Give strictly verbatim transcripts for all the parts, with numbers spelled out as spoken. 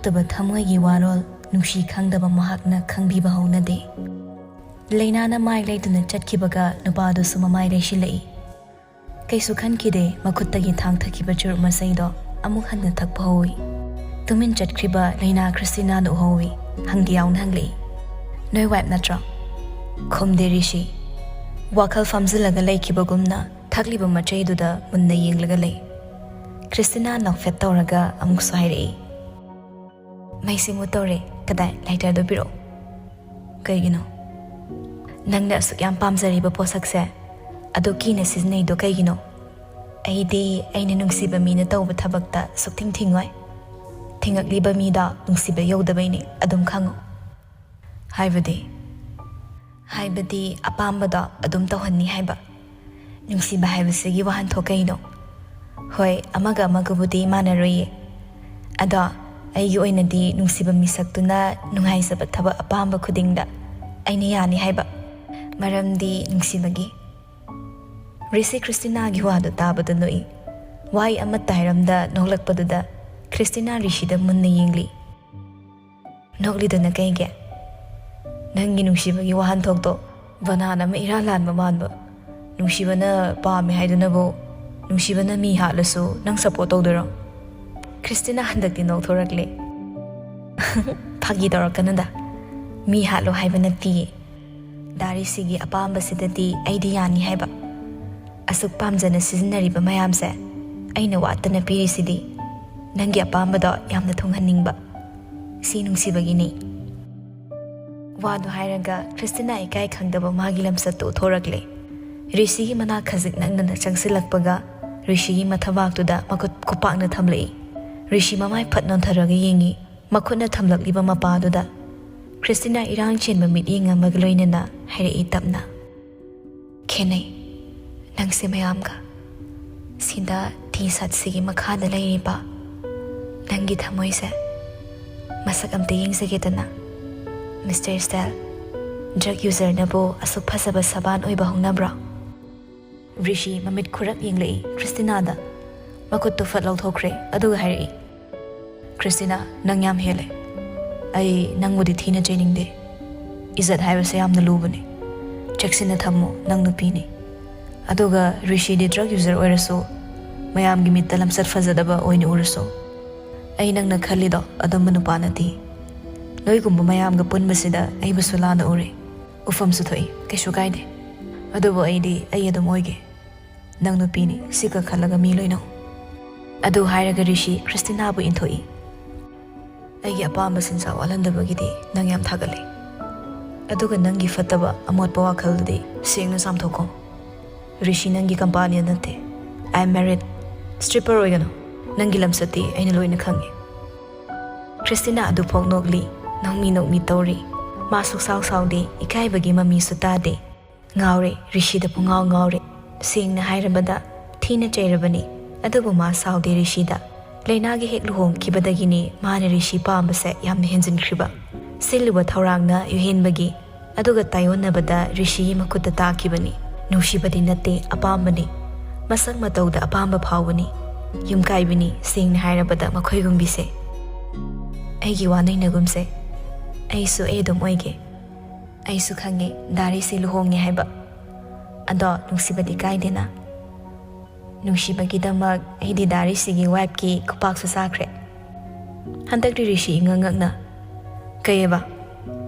ꯇꯕ ꯊꯃꯣꯏꯒꯤ ꯋꯥꯔꯣꯜ ꯅꯨꯡꯁꯤ ꯈꯪꯗꯕ ꯃꯍꯥꯛꯅ ꯈꯪꯕꯤꯕ ꯍꯧꯅꯗꯦ꯫ ꯂꯩꯅꯥꯅ ꯃꯥꯏ ꯂꯩꯇꯨꯅ ꯆꯠꯈꯤꯕꯒ ꯅꯨꯄꯥꯗꯨꯁꯨ ꯃꯃꯥꯏ ꯂꯩꯁꯤꯜꯂꯛꯏ꯫ ꯀꯩꯁꯨ ꯈꯟꯈꯤꯗꯦ, ꯃꯈꯨꯠꯇꯒꯤ ꯊꯥꯡꯊꯈꯤꯕ ꯆꯨꯔꯨꯞ ꯃꯆꯩꯗꯣ ꯑꯃꯨꯛ ꯍꯟꯅ ꯊꯛꯄ ꯍꯧꯏ꯫ ꯇꯨꯃꯤꯟ ꯆꯠꯈ꯭ꯔꯤꯕ ꯂꯩꯅꯥ ꯈ꯭ꯔꯤꯁꯇꯤꯅꯥꯗ ꯎꯍꯧꯏ꯫ ꯍꯪꯗꯤ ꯌꯥꯎꯅ ꯍꯪꯂꯛꯏ, "ꯅꯣꯏ ꯋꯥꯏꯞ ꯅꯠꯇ꯭ꯔꯣ?" ꯈꯨꯝꯗꯦ ꯔꯤꯁꯤ꯫ ꯋꯥꯈꯜ ꯐꯝꯖꯤꯜꯂꯒ ꯂꯩꯈꯤꯕꯒꯨꯝꯅ ꯊꯛꯂꯤꯕ ꯃꯆꯩꯗꯨꯗ ꯃꯨꯟꯅ ꯌꯦꯡꯂꯒ ꯂꯩ꯫ ꯈ꯭ꯔꯤꯁꯇꯤꯅꯥ ꯅꯣꯛꯐꯦꯠ ꯇꯧꯔꯒ ꯑꯃꯨꯛꯁꯨ ꯍꯥꯏꯔꯛꯏ, "ꯃꯩꯁꯤ ꯃꯨꯠꯇꯧꯔꯦ, ꯀꯗꯥꯏ, ꯂꯥꯏꯇꯔꯗꯣ ꯄꯤꯔꯛꯑꯣ꯫" "ꯀꯩꯒꯤꯅꯣ?" "ꯅꯪꯅ ꯑꯁꯨꯛ ꯌꯥꯝ ꯄꯥꯝꯖꯔꯤꯕ ꯄꯣꯠꯁꯛꯁꯦ ꯑꯗꯨ ꯀꯤꯅ ꯁꯤꯖꯤꯟꯅꯩꯗꯣ ꯀꯩꯒꯤꯅꯣ? ꯑꯩꯗꯤ ꯑꯩꯅ ꯅꯨꯡꯁꯤꯕ ꯃꯤꯅ ꯇꯧꯕ ꯊꯕꯛꯇ ꯁꯨꯛꯊꯤꯡ ꯊꯤꯡꯉꯣꯏ꯫ ꯊꯤꯡꯉꯛꯂꯤꯕ ꯃꯤꯗꯣ ꯅꯨꯡꯁꯤꯕ ꯌꯧꯗꯕꯩꯅꯤ, ꯑꯗꯨꯝ ꯈꯪꯉꯨ꯫" "ꯍꯥꯏꯕꯗꯤ?" "ꯍꯥꯏꯕꯗꯤ ꯑꯄꯥꯝꯕꯗꯣ ꯑꯗꯨꯝ ꯇꯧꯍꯟꯅꯤ ꯍꯥꯏꯕ꯫ ꯅꯨꯡꯁꯤꯕ ꯍꯥꯏꯕꯁꯤꯒꯤ ꯋꯥꯍꯟꯊꯣꯛ ꯀꯩꯅꯣ? ꯍꯣꯏ, ꯑꯃꯒ ꯑꯃꯒꯕꯨꯗꯤ ꯃꯥꯟꯅꯔꯣꯏꯌꯦ, ꯑꯗꯣ ꯑꯩꯒꯤ ꯑꯣꯏꯅꯗꯤ ꯅꯨꯡꯁꯤꯕ ꯃꯤꯁꯛꯇꯨꯅ ꯅꯨꯡꯉꯥꯏꯖꯕ ꯊꯕꯛ ꯑꯄꯥꯝꯕ ꯈꯨꯗꯤꯡꯗ ꯑꯩꯅ ꯌꯥꯅꯤ ꯍꯥꯏꯕ꯫ ꯃꯔꯝꯗꯤ ꯅꯨꯡꯁꯤꯕꯒꯤ꯫" ꯔꯤꯁꯤ ꯈ꯭ꯔꯤꯁꯇꯤꯅꯥꯒꯤ ꯋꯥꯗꯨ ꯇꯥꯕꯗ ꯅꯣꯛꯏ꯫ ꯋꯥꯍꯩ ꯑꯃꯠꯇ ꯍꯥꯏꯔꯝꯗ ꯅꯣꯛꯂꯛꯄꯗꯨꯗ ꯈ꯭ꯔꯤꯁꯇꯤꯅꯥ ꯔꯤꯁꯤꯗ ꯃꯨꯟꯅ ꯌꯦꯡꯂꯤ꯫ "ꯅꯣꯛꯂꯤꯗꯨꯅ ꯀꯩꯒꯤ? ꯅꯪꯒꯤ ꯅꯨꯡꯁꯤꯕꯒꯤ ꯋꯥꯍꯟꯊꯣꯛꯇꯣ ꯕꯅꯥꯟ ꯑꯃ ꯏꯔꯥꯟ ꯂꯥꯟꯕ ꯃꯥꯟꯕ꯫ ꯅꯨꯡꯁꯤꯕꯅ ꯄꯥꯝꯃꯦ ꯍꯥꯏꯗꯨꯅꯕꯨ, ꯅꯨꯡꯁꯤꯕꯅ ꯃꯤ ꯍꯥꯠꯂꯁꯨ ꯅꯪ ꯁꯞꯄꯣꯔꯠ ꯇꯧꯗꯣꯏꯔꯣ?" ꯈ꯭ꯔꯤꯁꯇꯤꯅꯥ ꯍꯟꯗꯛꯇꯤ ꯅꯣꯛꯊꯣꯔꯛꯂꯦ꯫ "ꯐꯥꯒꯤ ꯇꯧꯔꯛꯀꯅꯨꯗ꯫ ꯃꯤ ꯍꯥꯠꯂꯣ ꯍꯥꯏꯕ ꯅꯠꯇꯤꯌꯦ꯫ ꯗꯥ ꯔꯤꯁꯤꯒꯤ ꯑꯄꯥꯝꯕꯁꯤꯗꯗꯤ ꯑꯩꯗꯤ ꯌꯥꯅꯤ ꯍꯥꯏꯕ꯫ ꯑꯁꯨꯛ ꯄꯥꯝꯖꯅ ꯁꯤꯖꯤꯟꯅꯔꯤꯕ ꯃꯌꯥꯝꯁꯦ ꯑꯩꯅ ꯋꯥꯠꯇꯅ ꯄꯤꯔꯤꯁꯤꯗꯤ꯫ ꯅꯪꯒꯤ ꯑꯄꯥꯝꯕꯗꯣ ꯌꯥꯝꯅ ꯊꯨꯡꯍꯟꯅꯤꯡꯕ꯫ ꯁꯤ ꯅꯨꯡꯁꯤꯕꯒꯤꯅꯤ꯫" ꯋꯥꯗꯨ ꯍꯥꯏꯔꯒ ꯈ꯭ꯔꯤꯁꯇꯤꯅꯥ ꯏꯀꯥꯏ ꯈꯪꯗꯕ ꯃꯥꯒꯤ ꯂꯝꯆꯠꯇꯨ ꯎꯠꯊꯣꯔꯛꯂꯦ꯫ ꯔꯤꯁꯤꯒꯤ ꯃꯅꯥꯛ ꯈꯖꯤꯛ ꯅꯛꯅꯅ ꯆꯪꯁꯤꯜꯂꯛꯄꯒ ꯔꯤꯁꯤꯒꯤ ꯃꯊꯕꯥꯛꯇꯨꯗ ꯃꯈꯨꯠ ꯈꯨꯄꯥꯛꯅ ꯊꯝꯂꯛꯏ꯫ ꯔꯤꯁꯤ ꯃꯃꯥꯏ ꯐꯠ ꯅꯣꯟꯊꯔꯒ ꯌꯦꯡꯉꯤ꯫ ꯃꯈꯨꯠꯅ ꯊꯝꯂꯛꯂꯤꯕ ꯃꯄꯥꯗꯨꯗ ꯈ꯭ꯔꯤꯁꯇꯤꯅꯥ ꯏꯔꯥꯡ ꯆꯦꯟꯕ ꯃꯤꯠꯌꯦꯡ ꯑꯃꯒ ꯂꯣꯏꯅꯅ ꯍꯥꯏꯔꯛꯏ ꯇꯞꯅ, "ꯈꯦꯠꯅꯩ ꯅꯪꯁꯦ ꯃꯌꯥꯝꯒ꯫ ꯁꯤꯗ ꯇꯤ ꯁꯥꯔꯠꯁꯤꯒꯤ ꯃꯈꯥꯗ ꯂꯩꯔꯤꯕ ꯅꯪꯒꯤ ꯊꯃꯣꯏꯁꯦ ꯃꯁꯛ ꯑꯝꯇ ꯌꯦꯡꯖꯒꯦꯗꯅ꯫ ꯃꯤꯁꯇꯔ ꯁ꯭ꯇꯥꯏꯜ, ꯗ꯭ꯔꯒ ꯌꯨꯖꯔꯅꯕꯨ ꯑꯁꯨꯛ ꯐꯖꯕ ꯁꯕꯥꯟ ꯑꯣꯏꯕ ꯍꯧꯅꯕ꯭ꯔꯣ?" ꯔꯤꯁꯤ ꯃꯃꯤꯠ ꯈꯨꯔꯞ ꯌꯦꯡꯂꯛꯏ ꯈ꯭ꯔꯤꯁꯇꯤꯅꯥꯗ꯫ ꯃꯈꯨꯠꯇꯨ ꯐꯠ ꯂꯧꯊꯣꯛꯈ꯭ꯔꯦ, ꯑꯗꯨꯒ ꯍꯥꯏꯔꯛꯏ, ꯈ꯭ꯔꯤꯁꯇꯤꯅꯥ, ꯅꯪ ꯌꯥꯝ ꯍꯦꯜꯂꯦ꯫ ꯑꯩ ꯅꯪꯕꯨꯗꯤ ꯊꯤꯅ ꯆꯩꯅꯤꯡꯗꯦ꯫ ꯏꯖꯠ ꯍꯥꯏꯕꯁꯦ ꯌꯥꯝꯅ ꯂꯨꯕꯅꯤ꯫ ꯆꯦꯛꯁꯤꯟꯅ ꯊꯝꯃꯨ, ꯅꯪ ꯅꯨꯄꯤꯅꯤ꯫ ꯑꯗꯨꯒ ꯔꯤꯁꯤꯗꯤ ꯗ꯭ꯔꯒ ꯌꯨꯖꯔ ꯑꯣꯏꯔꯁꯨ, ꯃꯌꯥꯝꯒꯤ ꯃꯤꯠꯇ ꯂꯝꯆꯠ ꯐꯖꯗꯕ ꯑꯣꯏꯅ ꯎꯔꯁꯨ, ꯑꯩ ꯅꯪꯅ ꯈꯜꯂꯤꯗꯣ ꯑꯗꯨꯝꯕ ꯅꯨꯄꯥ ꯅꯠꯇꯦ꯫ ꯅꯣꯏꯒꯨꯝꯕ ꯃꯌꯥꯝꯒ ꯄꯨꯟꯕꯁꯤꯗ ꯑꯩꯕꯨꯁꯨ ꯂꯥꯟꯅ ꯎꯔꯦ꯫ ꯎꯐꯝꯁꯨ ꯊꯣꯛꯏ, ꯀꯩꯁꯨ ꯀꯥꯏꯗꯦ꯫ ꯑꯗꯨꯕꯨ ꯑꯩꯗꯤ ꯑꯩ ꯑꯗꯨꯝ ꯑꯣꯏꯒꯦ꯫ ꯅꯪ ꯅꯨꯄꯤꯅꯤ, ꯁꯤꯒ ꯈꯜꯂꯒ ꯃꯤ ꯂꯣꯏꯅꯧ꯫ ꯑꯗꯨ ꯍꯥꯏꯔꯒ ꯔꯤꯁꯤ ꯈ꯭ꯔꯤꯁꯇꯤꯅꯥꯕꯨ ꯏꯟꯊꯣꯛꯏ꯫ ꯑꯩꯒꯤ ꯑꯄꯥꯝꯕ ꯁꯤꯟꯁꯥ ꯋꯥꯠꯍꯟꯗꯕꯒꯤꯗꯤ ꯅꯪ ꯌꯥꯝ ꯊꯥꯒꯠꯂꯤ꯫ ꯑꯗꯨꯒ ꯅꯪꯒꯤ ꯐꯠꯇꯕ ꯑꯃꯣꯠꯄ ꯋꯥꯈꯜꯗꯨꯗꯤ ꯁꯦꯡꯅ ꯆꯥꯝꯊꯣꯛꯈꯣ꯫ ꯔꯤꯁꯤ ꯅꯪꯒꯤ ꯀꯝꯄꯥꯅꯤꯌꯟ ꯅꯠꯇꯦ꯫ I am married꯫ ꯁ꯭ꯇ꯭ꯔꯤꯄꯔ ꯑꯣꯏꯒꯅꯨ꯫ ꯅꯪꯒꯤ ꯂꯝꯆꯠꯇꯤ ꯑꯩꯅ ꯂꯣꯏꯅ ꯈꯪꯉꯤ꯫ ꯈ꯭ꯔꯤꯁꯇꯤꯅꯥ ꯑꯗꯨꯐꯥꯎ ꯅꯣꯛꯂꯤ, ꯅꯣꯛꯃꯤ ꯅꯣꯛꯃꯤ ꯇꯧꯔꯤ꯫ ꯃꯥ ꯁꯨꯛꯁꯥꯎ ꯁꯥꯎꯗꯦ, ꯏꯀꯥꯏꯕꯒꯤ ꯃꯃꯤꯁꯨ ꯇꯥꯗꯦ꯫ ꯉꯥꯎꯔꯦ, ꯔꯤꯁꯤꯗ ꯄꯨꯡꯉꯥꯎ ꯉꯥꯎꯔꯦ꯫ ꯁꯦꯡꯅ ꯍꯥꯏꯔꯕꯗ ꯊꯤꯅ ꯆꯩꯔꯕꯅꯤ, ꯑꯗꯨꯕꯨ ꯃꯥ ꯁꯥꯎꯗꯦ ꯔꯤꯁꯤꯗ꯫ ꯂꯩꯅꯥꯒꯤ ꯍꯦꯛ ꯂꯨꯍꯣꯡꯈꯤꯕꯗꯒꯤꯅꯤ ꯃꯥꯅ ꯔꯤꯁꯤ ꯄꯥꯝꯕꯁꯦ ꯌꯥꯝꯅ ꯍꯦꯟꯖꯤꯟꯈ꯭ꯔꯤꯕ꯫ ꯁꯤꯜꯂꯨꯕ ꯊꯧꯔꯥꯡꯅ ꯌꯨꯍꯦꯟꯕꯒꯤ, ꯑꯗꯨꯒ ꯇꯥꯏꯑꯣꯟꯅꯕꯗ ꯔꯤꯁꯤꯒꯤ ꯃꯈꯨꯠꯇ ꯇꯥꯈꯤꯕꯅꯤ꯫ ꯅꯨꯡꯁꯤꯕꯗꯤ ꯅꯠꯇꯦ, ꯑꯄꯥꯝꯕꯅꯤ꯫ ꯃꯁꯛ ꯃꯇꯧꯗ ꯑꯄꯥꯝꯕ ꯐꯥꯎꯕꯅꯤ꯫ ꯌꯨꯝꯀꯥꯏꯕꯤꯅꯤ, ꯁꯦꯡꯅ ꯍꯥꯏꯔꯕꯗ ꯃꯈꯣꯏꯒꯨꯝꯕꯤꯁꯦ꯫ ꯑꯩꯒꯤ ꯋꯥ ꯅꯩꯅꯒꯨꯝꯁꯦ꯫ ꯑꯩꯁꯨ ꯑꯩ ꯑꯗꯨꯝ ꯑꯣꯏꯒꯦ꯫ ꯑꯩꯁꯨ ꯈꯪꯉꯦ ꯗꯥ ꯔꯤꯁꯤ ꯂꯨꯍꯣꯡꯉꯦ ꯍꯥꯏꯕ꯫ ꯑꯗꯣ ꯅꯨꯡꯁꯤꯕꯗꯤ ꯀꯥꯏꯗꯦꯅ? ꯅꯨꯡꯁꯤꯕꯒꯤꯗꯃꯛ ꯑꯩꯗꯤ ꯗꯥ ꯔꯤꯁꯤꯒꯤ ꯋꯥꯏꯐꯀꯤ ꯈꯨꯄꯥꯛꯁꯨ ꯆꯥꯈ꯭ꯔꯦ꯫ ꯍꯟꯗꯛꯇꯤ ꯔꯤꯁꯤ ꯏꯉꯛ ꯉꯛꯅ, "ꯀꯩꯑꯕ?"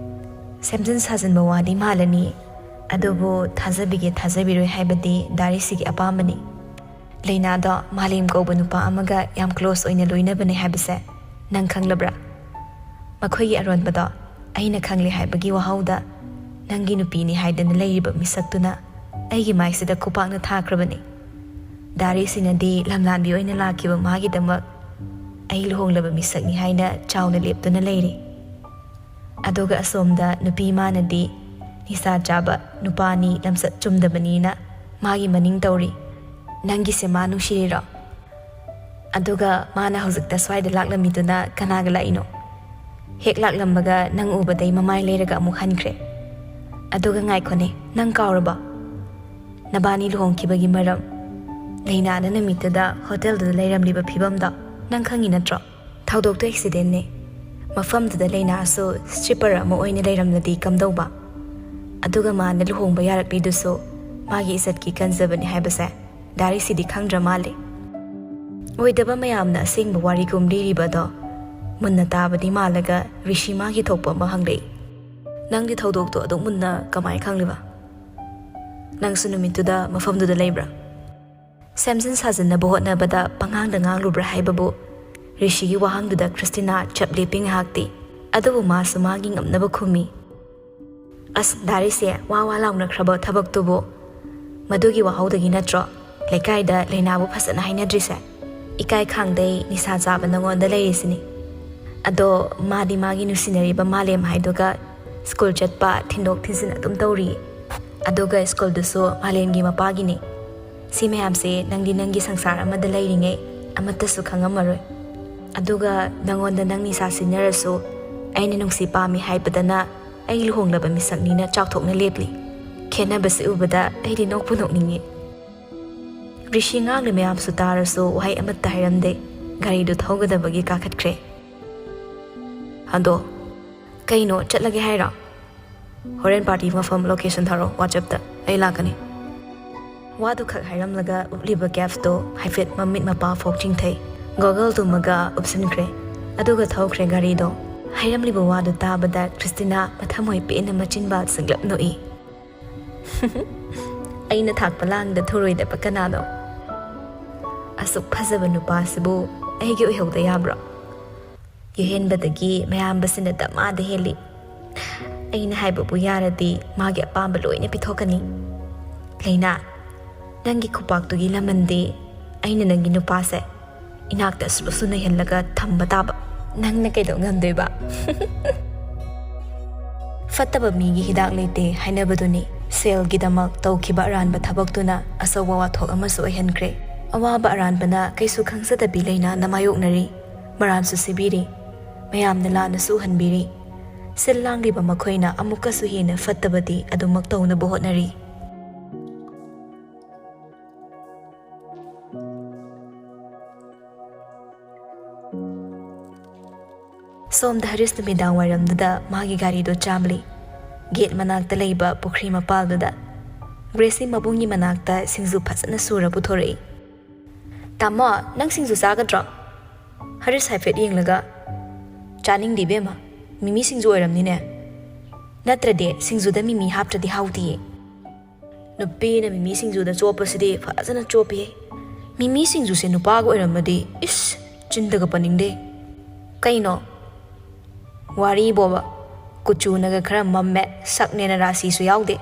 ꯁꯦꯝꯖꯤꯟ ꯁꯥꯖꯤꯟꯕ ꯋꯥꯗꯤ ꯃꯥꯜꯂꯅꯤ, ꯑꯗꯨꯕꯨ ꯊꯥꯖꯕꯤꯒꯦ ꯊꯥꯖꯕꯤꯔꯣꯏ ꯍꯥꯏꯕꯗꯤ ꯗꯥ ꯔꯤꯁꯤꯒꯤ ꯑꯄꯥꯝꯕꯅꯤ꯫ ꯂꯩꯅꯥꯗꯣ ꯃꯥꯂꯦꯝ ꯀꯧꯕ ꯅꯨꯄꯥ ꯑꯃꯒ ꯌꯥꯝ ꯀ꯭ꯂꯣꯁ ꯑꯣꯏꯅ ꯂꯣꯏꯅꯕꯅꯦ ꯍꯥꯏꯕꯁꯦ ꯅꯪ ꯈꯪꯂꯕ꯭ꯔꯥ? ꯃꯈꯣꯏꯒꯤ ꯑꯔꯣꯟꯕꯗꯣ ꯑꯩꯅ ꯈꯪꯂꯦ ꯍꯥꯏꯕꯒꯤ ꯋꯥꯍꯧꯗ ꯅꯪꯒꯤ ꯅꯨꯄꯤꯅꯤ ꯍꯥꯏꯗꯅ ꯂꯩꯔꯤꯕ ꯃꯤꯁꯛꯇꯨꯅ ꯑꯩꯒꯤ ꯃꯥꯏꯁꯤꯗ ꯈꯨꯄꯥꯛꯅ ꯊꯥꯈ꯭ꯔꯕꯅꯤ꯫ ꯗꯥ ꯔꯤꯁꯤꯅꯗꯤ ꯂꯝꯂꯥꯟꯕꯤ ꯑꯣꯏꯅ ꯂꯥꯛꯈꯤꯕ ꯃꯥꯒꯤꯗꯃꯛ ꯑꯩ ꯂꯨꯍꯣꯡꯂꯕ ꯃꯤꯁꯛꯅꯤ ꯍꯥꯏꯅ ꯆꯥꯎꯅ ꯂꯦꯞꯇꯨꯅ ꯂꯩꯔꯤ꯫ ꯑꯗꯨꯒ ꯑꯁꯣꯝꯗ ꯅꯨꯄꯤ ꯃꯥꯅꯗꯤ ꯅꯤꯁꯥ ꯆꯥꯕ ꯅꯨꯄꯥꯅꯤ, ꯂꯝꯆꯠ ꯆꯨꯝꯗꯕꯅꯤꯅ ꯃꯥꯒꯤ ꯃꯅꯤꯡ ꯇꯧꯔꯤ꯫ ꯅꯪꯒꯤꯁꯦ ꯃꯥ ꯅꯨꯡꯁꯤꯔꯤꯔꯣ? ꯑꯗꯨꯒ ꯃꯥꯅ ꯍꯧꯖꯤꯛꯇ ꯁ꯭ꯋꯥꯏꯗ ꯂꯥꯛꯂꯝꯃꯤꯗꯨꯅ ꯀꯅꯥꯒ ꯂꯥꯛꯏꯅꯣ? ꯍꯦꯛ ꯂꯥꯛꯂꯝꯕꯒ ꯅꯪ ꯎꯕꯗꯩ ꯃꯃꯥꯏ ꯂꯩꯔꯒ ꯑꯃꯨꯛ ꯍꯟꯈ꯭ꯔꯦ꯫ ꯑꯗꯨꯒ ꯉꯥꯏꯈꯣꯅꯦ, ꯅꯪ ꯀꯥꯎꯔꯕꯣ? ꯅꯕꯥꯅꯤ ꯂꯨꯍꯣꯡꯈꯤꯕꯒꯤ ꯃꯔꯝ, ꯂꯩꯅꯥꯅ ꯅꯨꯃꯤꯠꯇꯨꯗ ꯍꯣꯇꯦꯜꯗꯨꯗ ꯂꯩꯔꯝꯂꯤꯕ ꯐꯤꯕꯝꯗꯣ ꯅꯪ ꯈꯪꯉꯤ ꯅꯠꯇ꯭ꯔꯣ? ꯊꯧꯗꯣꯛꯇꯣ ꯑꯦꯛꯁꯤꯗꯦꯟꯅꯦ꯫ ꯃꯐꯝꯗꯨꯗ ꯂꯩꯅꯥꯁꯨ ꯁ꯭ꯇ꯭ꯔꯤꯞꯄꯔ ꯑꯃ ꯑꯣꯏꯅ ꯂꯩꯔꯝꯂꯗꯤ ꯀꯝꯗꯧꯕ? ꯑꯗꯨꯒ ꯃꯥꯅ ꯂꯨꯍꯣꯡꯕ ꯌꯥꯔꯛꯂꯤꯗꯨꯁꯨ ꯃꯥꯒꯤ ꯏꯖꯠꯀꯤ ꯀꯟꯖꯕꯅꯤ ꯍꯥꯏꯕꯁꯦ ꯗꯥ ꯔꯤꯁꯤꯗꯤ ꯈꯪꯗ꯭ꯔ ꯃꯥꯜꯂꯦ꯫ ꯑꯣꯏꯗꯕ ꯃꯌꯥꯝꯅ ꯑꯁꯦꯡꯕ ꯋꯥꯔꯤꯒꯨꯝ ꯂꯤꯔꯤꯕꯗꯣ ꯃꯨꯟꯅ ꯇꯥꯕꯗꯤ ꯃꯥꯜꯂꯒ ꯔꯤꯁꯤ ꯃꯥꯒꯤ ꯊꯣꯛꯄ ꯑꯃ ꯍꯪꯂꯛꯏ꯫ "ꯅꯪꯗꯤ ꯊꯧꯗꯣꯛꯇꯣ ꯑꯗꯨꯛ ꯃꯨꯟꯅ ꯀꯃꯥꯏ ꯈꯪꯂꯤꯕ? ꯅꯪꯁꯨ ꯅꯨꯃꯤꯠꯇꯨꯗ ꯃꯐꯝꯗꯨꯗ ꯂꯩꯕ꯭ꯔꯥ?" ꯁꯦꯝꯖꯤꯟ ꯁꯥꯖꯤꯟꯅꯕ ꯍꯣꯠꯅꯕꯗ ꯄꯉꯥꯡꯗ ꯉꯥꯡꯂꯨꯕ꯭ꯔꯥ ꯍꯥꯏꯕꯕꯨ ꯔꯤꯁꯤꯒꯤ ꯋꯥꯍꯪꯗꯨꯗ ꯈ꯭ꯔꯤꯁꯇꯤꯅꯥ ꯆꯞ ꯂꯦꯞꯄꯤ ꯉꯥꯏꯍꯥꯛꯇꯤ꯫ ꯑꯗꯨꯕꯨ ꯃꯥꯁꯨ ꯃꯥꯒꯤ ꯉꯝꯅꯕ ꯈꯨꯝꯃꯤ꯫ "ꯑꯁ, ꯗꯥ ꯔꯤꯁꯤ, ꯋꯥ ꯋꯥ ꯂꯥꯎꯅꯈ꯭ꯔꯕ ꯊꯕꯛꯇꯨꯕꯨ? ꯃꯗꯨꯒꯤ ꯋꯥꯍꯧꯗꯒꯤ ꯅꯠꯇ꯭ꯔꯣ ꯂꯩꯀꯥꯏꯗ ꯂꯩꯅꯥꯕꯨ ꯐꯖꯅ ꯍꯥꯏꯅꯗ꯭ꯔꯤꯁꯦ? ꯏꯀꯥꯏ ꯈꯥꯡꯗꯩ ꯅꯤꯁꯥ ꯆꯥꯕ ꯅꯉꯣꯟꯗ ꯂꯩꯔꯤꯁꯤꯅꯤ꯫ ꯑꯗꯣ ꯃꯥꯗꯤ ꯃꯥꯒꯤ ꯅꯨꯡꯁꯤꯅꯔꯤꯕ ꯃꯥꯂꯦꯝ ꯍꯥꯏꯗꯨꯒ ꯁ꯭ꯀꯨꯜ ꯆꯠꯄ, ꯊꯤꯟꯗꯣꯛ ꯊꯤꯟꯖꯤꯟ ꯑꯗꯨꯝ ꯇꯧꯔꯤ꯫ ꯑꯗꯨꯒ ꯁ꯭ꯀꯨꯜꯗꯨꯁꯨ ꯃꯥꯂꯦꯝꯒꯤ ꯃꯄꯥꯒꯤꯅꯤ꯫ ꯁꯤ ꯃꯌꯥꯝꯁꯦ ꯅꯪꯗꯤ ꯅꯪꯒꯤ ꯁꯪꯁꯥꯔ ꯑꯃꯗ ꯂꯩꯔꯤꯉꯩ ꯑꯃꯠꯇꯁꯨ ꯈꯪꯉꯝꯃꯔꯣꯏ꯫ ꯑꯗꯨꯒ ꯅꯉꯣꯟꯗ ꯅꯪ ꯅꯤꯁꯥ ꯁꯤꯟꯅꯔꯁꯨ ꯑꯩꯅ ꯅꯨꯡꯁꯤ ꯄꯥꯝꯃꯤ ꯍꯥꯏꯕꯗꯅ ꯑꯩ ꯂꯨꯍꯣꯡꯂꯕ ꯃꯤꯁꯛꯅꯤꯅ ꯆꯥꯎꯊꯣꯛꯅ ꯂꯦꯞꯂꯤ꯫ ꯈꯦꯠꯅꯕꯁꯤ ꯎꯕꯗ ꯑꯩꯗꯤ ꯅꯣꯛꯄꯨ ꯅꯣꯛꯅꯤꯡꯉꯤ꯫" ꯔꯤꯁꯤ ꯉꯥꯡꯂꯤ ꯃꯌꯥꯝꯁꯨ ꯇꯥꯔꯁꯨ ꯋꯥꯍꯩ ꯑꯃꯠꯇ ꯍꯥꯏꯔꯝꯗꯦ꯫ ꯒꯥꯔꯤꯗꯨ ꯊꯧꯒꯗꯕꯒꯤ ꯀꯥꯈꯠꯈ꯭ꯔꯦ꯫ "ꯑꯗꯣ ꯀꯩꯅꯣ, ꯆꯠꯂꯒꯦ ꯍꯥꯏꯔꯣ? ꯍꯣꯔꯦꯟ ꯄꯥꯔꯇꯤ ꯃꯐꯝ ꯂꯣꯀꯦꯁꯟ ꯊꯥꯔꯛꯑꯣ ꯋꯥꯆꯦꯞꯇ, ꯑꯩ ꯂꯥꯛꯀꯅꯤ꯫" ꯋꯥꯗꯨ ꯈꯛ ꯍꯥꯏꯔꯝꯂꯒ ꯎꯞꯂꯤꯕ ꯀꯦꯞꯇꯣ ꯍꯥꯏꯐꯦꯠ ꯃꯃꯤꯠ ꯃꯄꯥ ꯐꯥꯎ ꯆꯤꯡꯊꯩ꯫ ꯒꯣꯒꯜ ꯇꯨꯝꯃꯒ ꯎꯞꯁꯤꯟꯈ꯭ꯔꯦ꯫ ꯑꯗꯨꯒ ꯊꯧꯈ꯭ꯔꯦ ꯒꯥꯔꯤꯗꯣ꯫ ꯍꯥꯏꯔꯝꯂꯤꯕ ꯋꯥꯗꯨ ꯇꯥꯕꯗ ꯈ꯭ꯔꯤꯁꯇꯤꯅꯥ ꯃꯊꯃꯣꯏ ꯄꯦꯟꯅ ꯃꯆꯤꯟꯕꯥꯜ ꯁꯤꯡꯂꯞ ꯅꯣꯛꯏ꯫ "ꯑꯩꯅ ꯊꯥꯛꯄ ꯂꯥꯡꯗ ꯊꯨꯔꯣꯏꯗꯕ ꯀꯅꯥꯅꯣ? ꯑꯁꯨꯛ ꯐꯖꯕ ꯅꯨꯄꯥꯁꯤꯕꯨ ꯑꯩꯒꯤ ꯑꯣꯏꯍꯧꯗ ꯌꯥꯕ꯭ꯔꯣ? ꯌꯨꯍꯦꯟꯕꯗꯒꯤ ꯃꯌꯥꯝꯕꯁꯤꯅ ꯗꯃꯥꯗ ꯍꯦꯜꯂꯤ꯫ ꯑꯩꯅ ꯍꯥꯏꯕꯕꯨ ꯌꯥꯔꯗꯤ ꯃꯥꯒꯤ ꯑꯄꯥꯝꯕ ꯂꯣꯏꯅ ꯄꯤꯊꯣꯛꯀꯅꯤ꯫ ꯂꯩꯅꯥ, ꯅꯪꯒꯤ ꯈꯨꯄꯥꯛꯇꯨꯒꯤ ꯂꯃꯟꯗꯤ ꯑꯩꯅ ꯅꯪꯒꯤ ꯅꯨꯄꯥꯁꯦ ꯏꯅꯥꯛꯇ ꯁꯨꯔꯨ ꯁꯨ ꯅꯩꯍꯜꯂꯒ ꯊꯝꯕ ꯇꯥꯕ꯫ ꯅꯪꯅ ꯀꯩꯗꯧ ꯉꯝꯗꯣꯏꯕ?" ꯐꯠꯇꯕ ꯃꯤꯒꯤ ꯍꯤꯗꯥꯛ ꯂꯩꯇꯦ ꯍꯥꯏꯅꯕꯗꯨꯅꯤ꯫ ꯁꯦꯜꯒꯤꯗꯃꯛ ꯇꯧꯈꯤꯕ ꯑꯔꯥꯟꯕ ꯊꯕꯛꯇꯨꯅ ꯑꯆꯧꯕ ꯋꯥꯊꯣꯛ ꯑꯃꯁꯨ ꯑꯣꯏꯍꯟꯈ꯭ꯔꯦ꯫ ꯑꯋꯥꯕ ꯑꯔꯥꯟꯕꯅ ꯀꯩꯁꯨ ꯈꯪꯖꯗꯕꯤ ꯂꯩꯅꯥꯅ ꯃꯥꯌꯣꯛꯅꯔꯤ꯫ ꯃꯔꯥꯜꯁꯨ ꯁꯤꯕꯤꯔꯤ꯫ ꯃꯌꯥꯝꯅ ꯂꯥꯟꯅꯁꯨ ꯎꯍꯟꯕꯤꯔꯤ꯫ ꯁꯤꯜ ꯂꯥꯡꯂꯤꯕ ꯃꯈꯣꯏꯅ ꯑꯃꯨꯛꯀꯁꯨ ꯍꯦꯟꯅ ꯐꯠꯇꯕꯗꯤ ꯑꯗꯨꯃꯛ ꯇꯧꯅꯕ ꯍꯣꯠꯅꯔꯤ꯫ ꯁꯣꯝꯗ ꯍꯔꯤꯁ ꯅꯨꯃꯤꯗꯥꯡ ꯋꯥꯏꯔꯝꯗꯨꯗ ꯃꯥꯒꯤ ꯒꯥꯔꯤꯗꯣ ꯆꯥꯝꯂꯤ꯫ ꯒꯦꯠ ꯃꯅꯥꯛꯇ ꯂꯩꯕ ꯄꯨꯈ꯭ꯔꯤ ꯃꯄꯥꯜꯗꯨꯗ ꯒ꯭ꯔꯦꯁꯤ ꯃꯕꯨꯡꯒꯤ ꯃꯅꯥꯛꯇ ꯁꯤꯡꯖꯨ ꯐꯖꯅ ꯁꯨꯔ ꯄꯨꯊꯣꯔꯛꯏ꯫ "ꯇꯥꯃꯣ, ꯅꯪ ꯁꯤꯡꯖꯨ ꯆꯥꯒꯗ꯭ꯔꯣ?" ꯍꯔꯤꯁ ꯍꯥꯏꯐꯦꯠ ꯌꯦꯡꯂꯒ, "ꯆꯥꯅꯤꯡꯗꯦ ꯏꯕꯦꯝꯃ, ꯃꯤꯃꯤ ꯁꯤꯡꯖꯨ ꯑꯣꯏꯔꯝꯅꯤꯅꯦ꯫ ꯅꯠꯇ꯭ꯔꯗꯤ ꯁꯤꯡꯖꯨꯗ ꯃꯤꯃꯤ ꯍꯥꯞꯇ꯭ꯔꯗꯤ ꯍꯥꯎꯇꯤꯌꯦ꯫ ꯅꯨꯄꯤꯅ ꯃꯤꯃꯤ ꯁꯤꯡꯖꯨꯗ ꯆꯣꯞꯄꯁꯤꯗꯤ ꯐꯖꯅ ꯆꯣꯞꯄꯤꯍꯦ꯫ ꯃꯤꯃꯤ ꯁꯤꯡꯖꯨꯁꯦ ꯅꯨꯄꯥꯒ ꯑꯣꯏꯔꯝꯃꯗꯤ, ꯏꯁ, ꯆꯤꯟꯗꯒ ꯄꯟꯅꯤꯡꯗꯦ꯫ ꯀꯩꯅꯣ? ꯋꯥꯔꯤꯕꯣꯕ, ꯀꯨꯆꯨꯅꯒ ꯈꯔ ꯃꯝꯃꯦ, ꯁꯛꯅꯦꯅ ꯔꯥꯁꯤꯁꯨ ꯌꯥꯎꯗꯦ꯫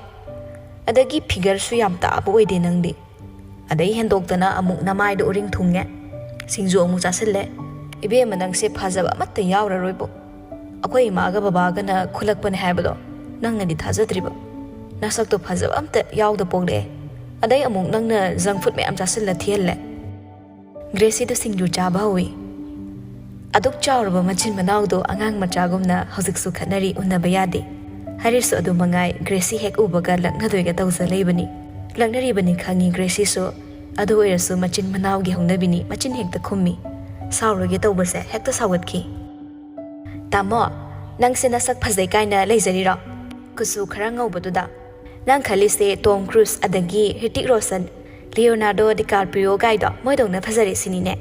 ꯑꯗꯒꯤ ꯐꯤꯒꯔꯁꯨ ꯌꯥꯝ ꯇꯥꯕ ꯑꯣꯏꯗꯦ ꯅꯪꯗꯤ꯫ ꯑꯗꯩ ꯍꯦꯟꯗꯣꯛꯇꯅ ꯑꯃꯨꯛ ꯅꯃꯥꯏꯗꯣ ꯎꯔꯤꯡ ꯊꯨꯡꯉꯦ꯫ ꯁꯤꯡꯖꯨ ꯑꯃꯨꯛ ꯆꯥꯁꯤꯜꯂꯦ꯫ ꯏꯕꯦꯝꯃ, ꯅꯪꯁꯦ ꯐꯖꯕ ꯑꯃꯠꯇ ꯌꯥꯎꯔꯔꯣꯏꯕꯣ꯫ ꯑꯩꯈꯣꯏ ꯏꯃꯥꯒ ꯕꯕꯥꯒꯅ ꯈꯨꯜꯂꯛꯄꯅꯦ ꯍꯥꯏꯕꯗꯣ ꯅꯪꯅꯗꯤ ꯊꯥꯖꯗ꯭ꯔꯤꯕ꯫ ꯅꯁꯛꯇꯣ ꯐꯖꯕ ꯑꯝꯇ ꯌꯥꯎꯗ ꯄꯣꯛꯂꯛꯑꯦ꯫ ꯑꯗꯩ ꯑꯃꯨꯛ ꯅꯪꯅ ꯖꯪ ꯐꯨꯗ ꯃꯌꯥꯝ ꯆꯥꯁꯤꯜꯂ ꯊꯤꯍꯜꯂꯦ꯫" ꯒ꯭ꯔꯦꯁꯤꯗꯣ ꯁꯤꯡꯖꯨ ꯆꯥꯕ ꯍꯧꯏ꯫ ꯑꯗꯨꯛ ꯆꯥꯎꯔꯕ ꯃꯆꯤꯟ ꯃꯅꯥꯎꯗꯣ ꯑꯉꯥꯡ ꯃꯆꯥꯒꯨꯝꯅ ꯍꯧꯖꯤꯛꯁꯨ ꯈꯠꯅꯔꯤ, ꯎꯅꯕ ꯌꯥꯗꯦ꯫ ꯍꯔꯤꯁꯁꯨ ꯑꯗꯨ ꯃꯉꯥꯏ, ꯒ꯭ꯔꯦꯁꯤ ꯍꯦꯛ ꯎꯕꯒ ꯂꯛꯅꯗꯣꯏꯒ ꯇꯧꯖ ꯂꯩꯕꯅꯤ꯫ ꯂꯛꯅꯔꯤꯕꯅꯤ ꯈꯪꯉꯤ ꯒ꯭ꯔꯦꯁꯤꯁꯨ, ꯑꯗꯨ ꯑꯣꯏꯔꯁꯨ ꯃꯆꯤꯟ ꯃꯅꯥꯎꯒꯤ ꯍꯧꯅꯕꯤꯅꯤ, ꯃꯆꯤꯟ ꯍꯦꯛꯇ ꯈꯨꯝꯃꯤ꯫ ꯁꯥꯎꯔꯣꯏꯒꯦ ꯇꯧꯕꯁꯦ ꯍꯦꯛꯇ ꯁꯥꯎꯒꯠꯈꯤ꯫ "ꯇꯥꯃꯣ, ꯅꯪꯁꯦ ꯅꯁꯛ ꯐꯖꯩ ꯀꯥꯏꯅ ꯂꯩꯖꯔꯤꯔꯣ? ꯀꯨꯆꯨ ꯈꯔ ꯉꯧꯕꯗꯨꯗ꯫ ꯅꯪ ꯈꯜꯂꯤꯁꯦ ꯇꯣꯝ ꯀ꯭ꯔꯨꯖ ꯑꯗꯒꯤ ꯍ꯭ꯔꯤꯇꯤꯛ ꯔꯣꯁꯟ, ꯂꯤꯑꯣꯅꯥꯔꯗꯣ ꯗꯤꯀꯥꯔꯄꯤꯌꯣ ꯒꯥꯏꯗꯣ ꯃꯣꯏꯗꯧꯅ ꯐꯖꯔꯦ ꯁꯤꯅꯤꯅꯦ?"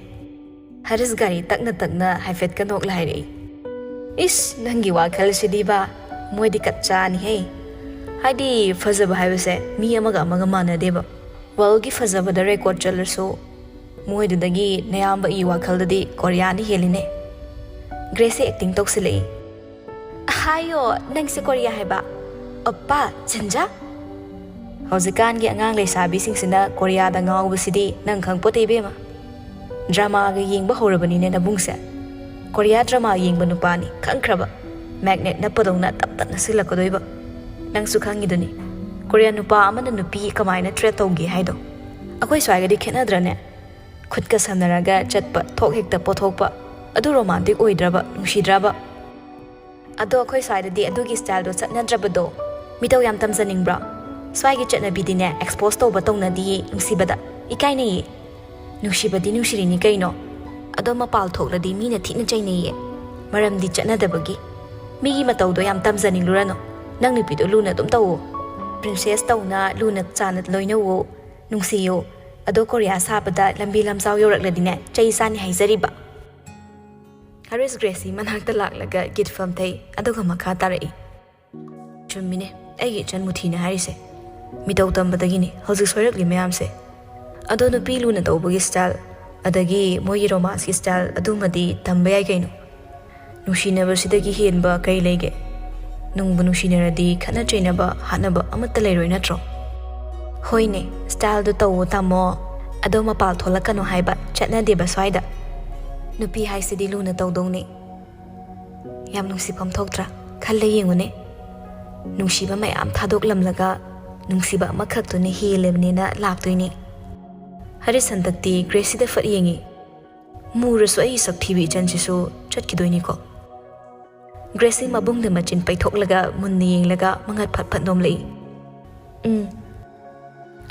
ꯍꯔꯤꯁ ꯒꯥꯔꯤ ꯇꯛꯅ ꯇꯛꯅ ꯍꯥꯏꯐꯦꯠꯀ ꯅꯣꯛꯂ ꯍꯥꯏꯔꯛꯏ꯫ "ꯏꯁ, ꯅꯪꯒꯤ ꯋꯥꯈꯜꯁꯤꯗꯤꯕ, ꯃꯣꯏꯗꯤ ꯀꯠꯆꯥꯅꯤꯍꯦ꯫ ꯍꯥꯏꯗꯤ ꯐꯖꯕ ꯍꯥꯏꯕꯁꯦ ꯃꯤ ꯑꯃꯒ ꯑꯃꯒ ꯃꯥꯟꯅꯗꯦꯕ꯫ ꯋꯥꯔꯜꯒꯤ ꯐꯖꯕꯗ ꯔꯦꯀꯣꯔꯗ ꯆꯠꯂꯁꯨ ꯃꯣꯏꯗꯨꯗꯒꯤ ꯅꯌꯥꯝꯕꯒꯤ ꯋꯥꯈꯜꯗꯗꯤ ꯀꯣꯔꯤꯌꯥꯅ ꯍꯦꯜꯂꯤꯅꯦ꯫" ꯒ꯭ꯔꯦꯁꯁꯦ ꯑꯦꯛꯇꯤꯡ ꯇꯧꯁꯤꯜꯂꯛꯏ꯫ "ꯑꯍꯥꯌꯣ, ꯅꯪꯁꯦ ꯀꯣꯔꯤꯌꯥ ꯍꯥꯏꯕ? ꯑꯣꯞꯄꯥ, ꯖꯟꯖꯥ?" ꯍꯧꯖꯤꯛꯀꯥꯟꯒꯤ ꯑꯉꯥꯡ ꯂꯩꯁꯥꯕꯤꯁꯤꯡꯁꯤꯅ ꯀꯣꯔꯤꯌꯥꯗ ꯉꯥꯎꯕꯁꯤꯗꯤ ꯅꯪ ꯈꯪꯄꯣꯠꯇꯦ ꯏꯕꯦꯝꯃ꯫ ꯗ꯭ꯔꯃꯥꯒ ꯌꯦꯡꯕ ꯍꯧꯔꯕꯅꯤꯅꯦ ꯅꯕꯨꯡꯁꯦ꯫ ꯀꯣꯔꯤꯌꯥ ꯗ꯭ꯔꯃꯥ ꯌꯦꯡꯕ ꯅꯨꯄꯥꯅꯤ ꯈꯪꯈ꯭ꯔꯕ꯫ ꯃꯦꯒꯅꯦꯠ ꯅꯞꯄꯗꯧꯅ ꯇꯞ ꯇꯞꯅ ꯁꯤꯜꯂꯛꯀꯗꯣꯏꯕ꯫ ꯅꯪꯁꯨ ꯈꯪꯉꯤꯗꯨꯅꯤ, ꯀꯣꯔꯤꯌꯥ ꯅꯨꯄꯥ ꯑꯃꯅ ꯅꯨꯄꯤ ꯀꯃꯥꯏꯅ ꯇ꯭ꯔꯤꯠ ꯇꯧꯒꯦ ꯍꯥꯏꯗꯣ꯫ ꯑꯩꯈꯣꯏ ꯁ꯭ꯋꯥꯏꯒꯗꯤ ꯈꯦꯠꯅꯗ꯭ꯔꯅꯦ? ꯈꯨꯠꯀ ꯁꯝꯅꯔꯒ ꯆꯠꯄ, ꯊꯣꯛ ꯍꯦꯛꯇ ꯄꯣꯊꯣꯛꯄ꯫ ꯑꯗꯨ ꯔꯣꯃꯥꯟꯇꯤꯛ ꯑꯣꯏꯗ꯭ꯔꯕ, ꯅꯨꯡꯁꯤꯗ꯭ꯔꯕ? ꯑꯗꯣ ꯑꯩꯈꯣꯏ ꯁ꯭ꯋꯥꯏꯗꯗꯤ ꯑꯗꯨꯒꯤ ꯁ꯭ꯇꯥꯏꯜꯗꯣ ꯆꯠꯅꯗ꯭ꯔꯕꯗꯣ꯫ ꯃꯤꯇꯧ ꯌꯥꯝ ꯇꯝꯖꯅꯤꯡꯕ꯭ꯔꯣ? ꯁ꯭ꯋꯥꯏꯒꯤ ꯆꯠꯅꯕꯤꯗꯤꯅꯦ ꯑꯦꯛꯁꯄꯣꯖ ꯇꯧꯕ ꯇꯧꯅꯗꯤꯌꯦ ꯅꯨꯡꯁꯤꯕꯗ꯫ ꯏꯀꯥꯏꯅꯩꯌꯦ꯫ ꯅꯨꯡꯁꯤꯕꯗꯤ ꯅꯨꯡꯁꯤꯔꯤꯅꯤ ꯀꯩꯅꯣ꯫ ꯑꯗꯣ ꯃꯄꯥꯜ ꯊꯣꯛꯂꯗꯤ ꯃꯤꯅ ꯊꯤꯅ ꯆꯩꯅꯩꯌꯦ꯫ ꯃꯔꯝꯗꯤ ꯆꯠꯅꯗꯕꯒꯤ꯫ ꯃꯤꯒꯤ ꯃꯇꯧꯗꯣ ꯌꯥꯝ ꯇꯝꯖꯅꯤꯡꯂꯨꯔꯅꯨ꯫ ꯅꯪ ꯅꯨꯄꯤꯗꯣ ꯂꯨꯅ ꯑꯗꯨꯝ ꯇꯧꯋꯣ꯫ ꯄ꯭ꯔꯤꯟꯁꯦꯁ ꯇꯧꯅ ꯂꯨꯅ ꯆꯥꯟꯅ ꯂꯣꯏꯅꯧꯋꯣ, ꯅꯨꯡꯁꯤꯌꯣ꯫ ꯑꯗꯣ ꯀꯣꯔꯤꯌꯥ ꯁꯥꯕꯗ ꯂꯝꯕꯤ ꯂꯝꯖꯥꯎ ꯌꯧꯔꯛꯂꯗꯤꯅꯦ, ꯆꯩ ꯆꯥꯅꯤ ꯍꯥꯏꯖꯔꯤꯕ꯫ ꯍꯥꯔꯤꯁ ꯒ꯭ꯔꯦꯁꯤ ꯃꯅꯥꯛꯇ ꯂꯥꯛꯂꯒ ꯒꯤꯠ ꯐꯝꯊꯩ, ꯑꯗꯨꯒ ꯃꯈꯥ ꯇꯥꯔꯛꯏ꯫ ꯆꯨꯝꯃꯤꯅꯦ, ꯑꯩꯒꯤ ꯏꯆꯟ ꯃꯨꯊꯤꯅ ꯍꯥꯏꯔꯤꯁꯦ꯫ ꯃꯤꯇꯧ ꯇꯝꯕꯗꯒꯤꯅꯦ ꯍꯧꯖꯤꯛ ꯁꯣꯏꯔꯛꯂꯤ ꯃꯌꯥꯝꯁꯦ꯫ ꯑꯗꯣ ꯅꯨꯄꯤ ꯂꯨꯅ ꯇꯧꯕꯒꯤ ꯁ꯭ꯇꯥꯏꯜ, ꯑꯗꯒꯤ ꯃꯣꯏꯒꯤ ꯔꯣꯃꯥꯟꯁꯀꯤ ꯁ꯭ꯇꯥꯏꯜ ꯑꯗꯨꯃꯗꯤ ꯇꯝꯕ ꯌꯥꯏ ꯀꯩꯅꯣ꯫ ꯅꯨꯡꯁꯤꯅꯕꯁꯤꯗꯒꯤ ꯍꯦꯟꯕ ꯀꯔꯤ ꯂꯩꯒꯦ? ꯅꯨꯡꯕꯨ ꯅꯨꯡꯁꯤꯅꯔꯗꯤ ꯈꯠꯅ ꯆꯩꯅꯕ, ꯍꯥꯠꯅꯕ ꯑꯃꯠꯇ ꯂꯩꯔꯣꯏ ꯅꯠꯇ꯭ꯔꯣ? ꯍꯣꯏꯅꯦ, ꯁ꯭ꯇꯥꯏꯜꯗꯣ ꯇꯧꯋꯣ ꯇꯥꯃꯣ꯫ ꯑꯗꯣ ꯃꯄꯥꯜ ꯊꯣꯛꯂꯛꯀꯅꯣ ꯍꯥꯏꯕ, ꯆꯠꯅꯗꯦꯕ ꯁ꯭ꯋꯥꯏꯗ꯫ ꯅꯨꯄꯤ ꯍꯥꯏꯁꯤꯗꯤ ꯂꯨꯅ ꯇꯧꯗꯧꯅꯤ꯫ ꯌꯥꯝ ꯅꯨꯡꯁꯤꯐꯝ ꯊꯣꯛꯇ꯭ꯔꯥ? ꯈꯜꯂ ꯌꯦꯡꯉꯨꯅꯦ꯫ ꯅꯨꯡꯁꯤꯕ ꯃꯌꯥꯝ ꯊꯥꯗꯣꯛꯂꯝꯂꯒ ꯅꯨꯡꯁꯤꯕ ꯑꯃꯈꯛꯇꯨꯅ ꯍꯦꯜꯂꯕꯅꯤꯅ ꯂꯥꯛꯇꯣꯏꯅꯤ꯫ ꯍꯥꯔꯤꯁ ꯍꯟꯗꯛꯇꯤ ꯒ꯭ꯔꯦꯁꯤꯗ ꯐꯠ ꯌꯦꯡꯉꯤ꯫ ꯃꯨꯔꯁꯨ ꯑꯩꯒꯤ ꯁꯛ ꯊꯤꯕꯤ ꯏꯆꯟꯁꯤꯁꯨ ꯆꯠꯈꯤꯗꯣꯏꯅꯤꯀꯣ꯫ ꯒ꯭ꯔꯦꯁꯤ ꯃꯕꯨꯡꯗ ꯃꯆꯤꯟ ꯄꯩꯊꯣꯛꯂꯒ ꯃꯨꯟꯅ ꯌꯦꯡꯂꯒ ꯃꯉꯛ ꯐꯠ ꯐꯠ ꯅꯣꯝꯂꯛꯏ꯫ "ꯎꯝ꯫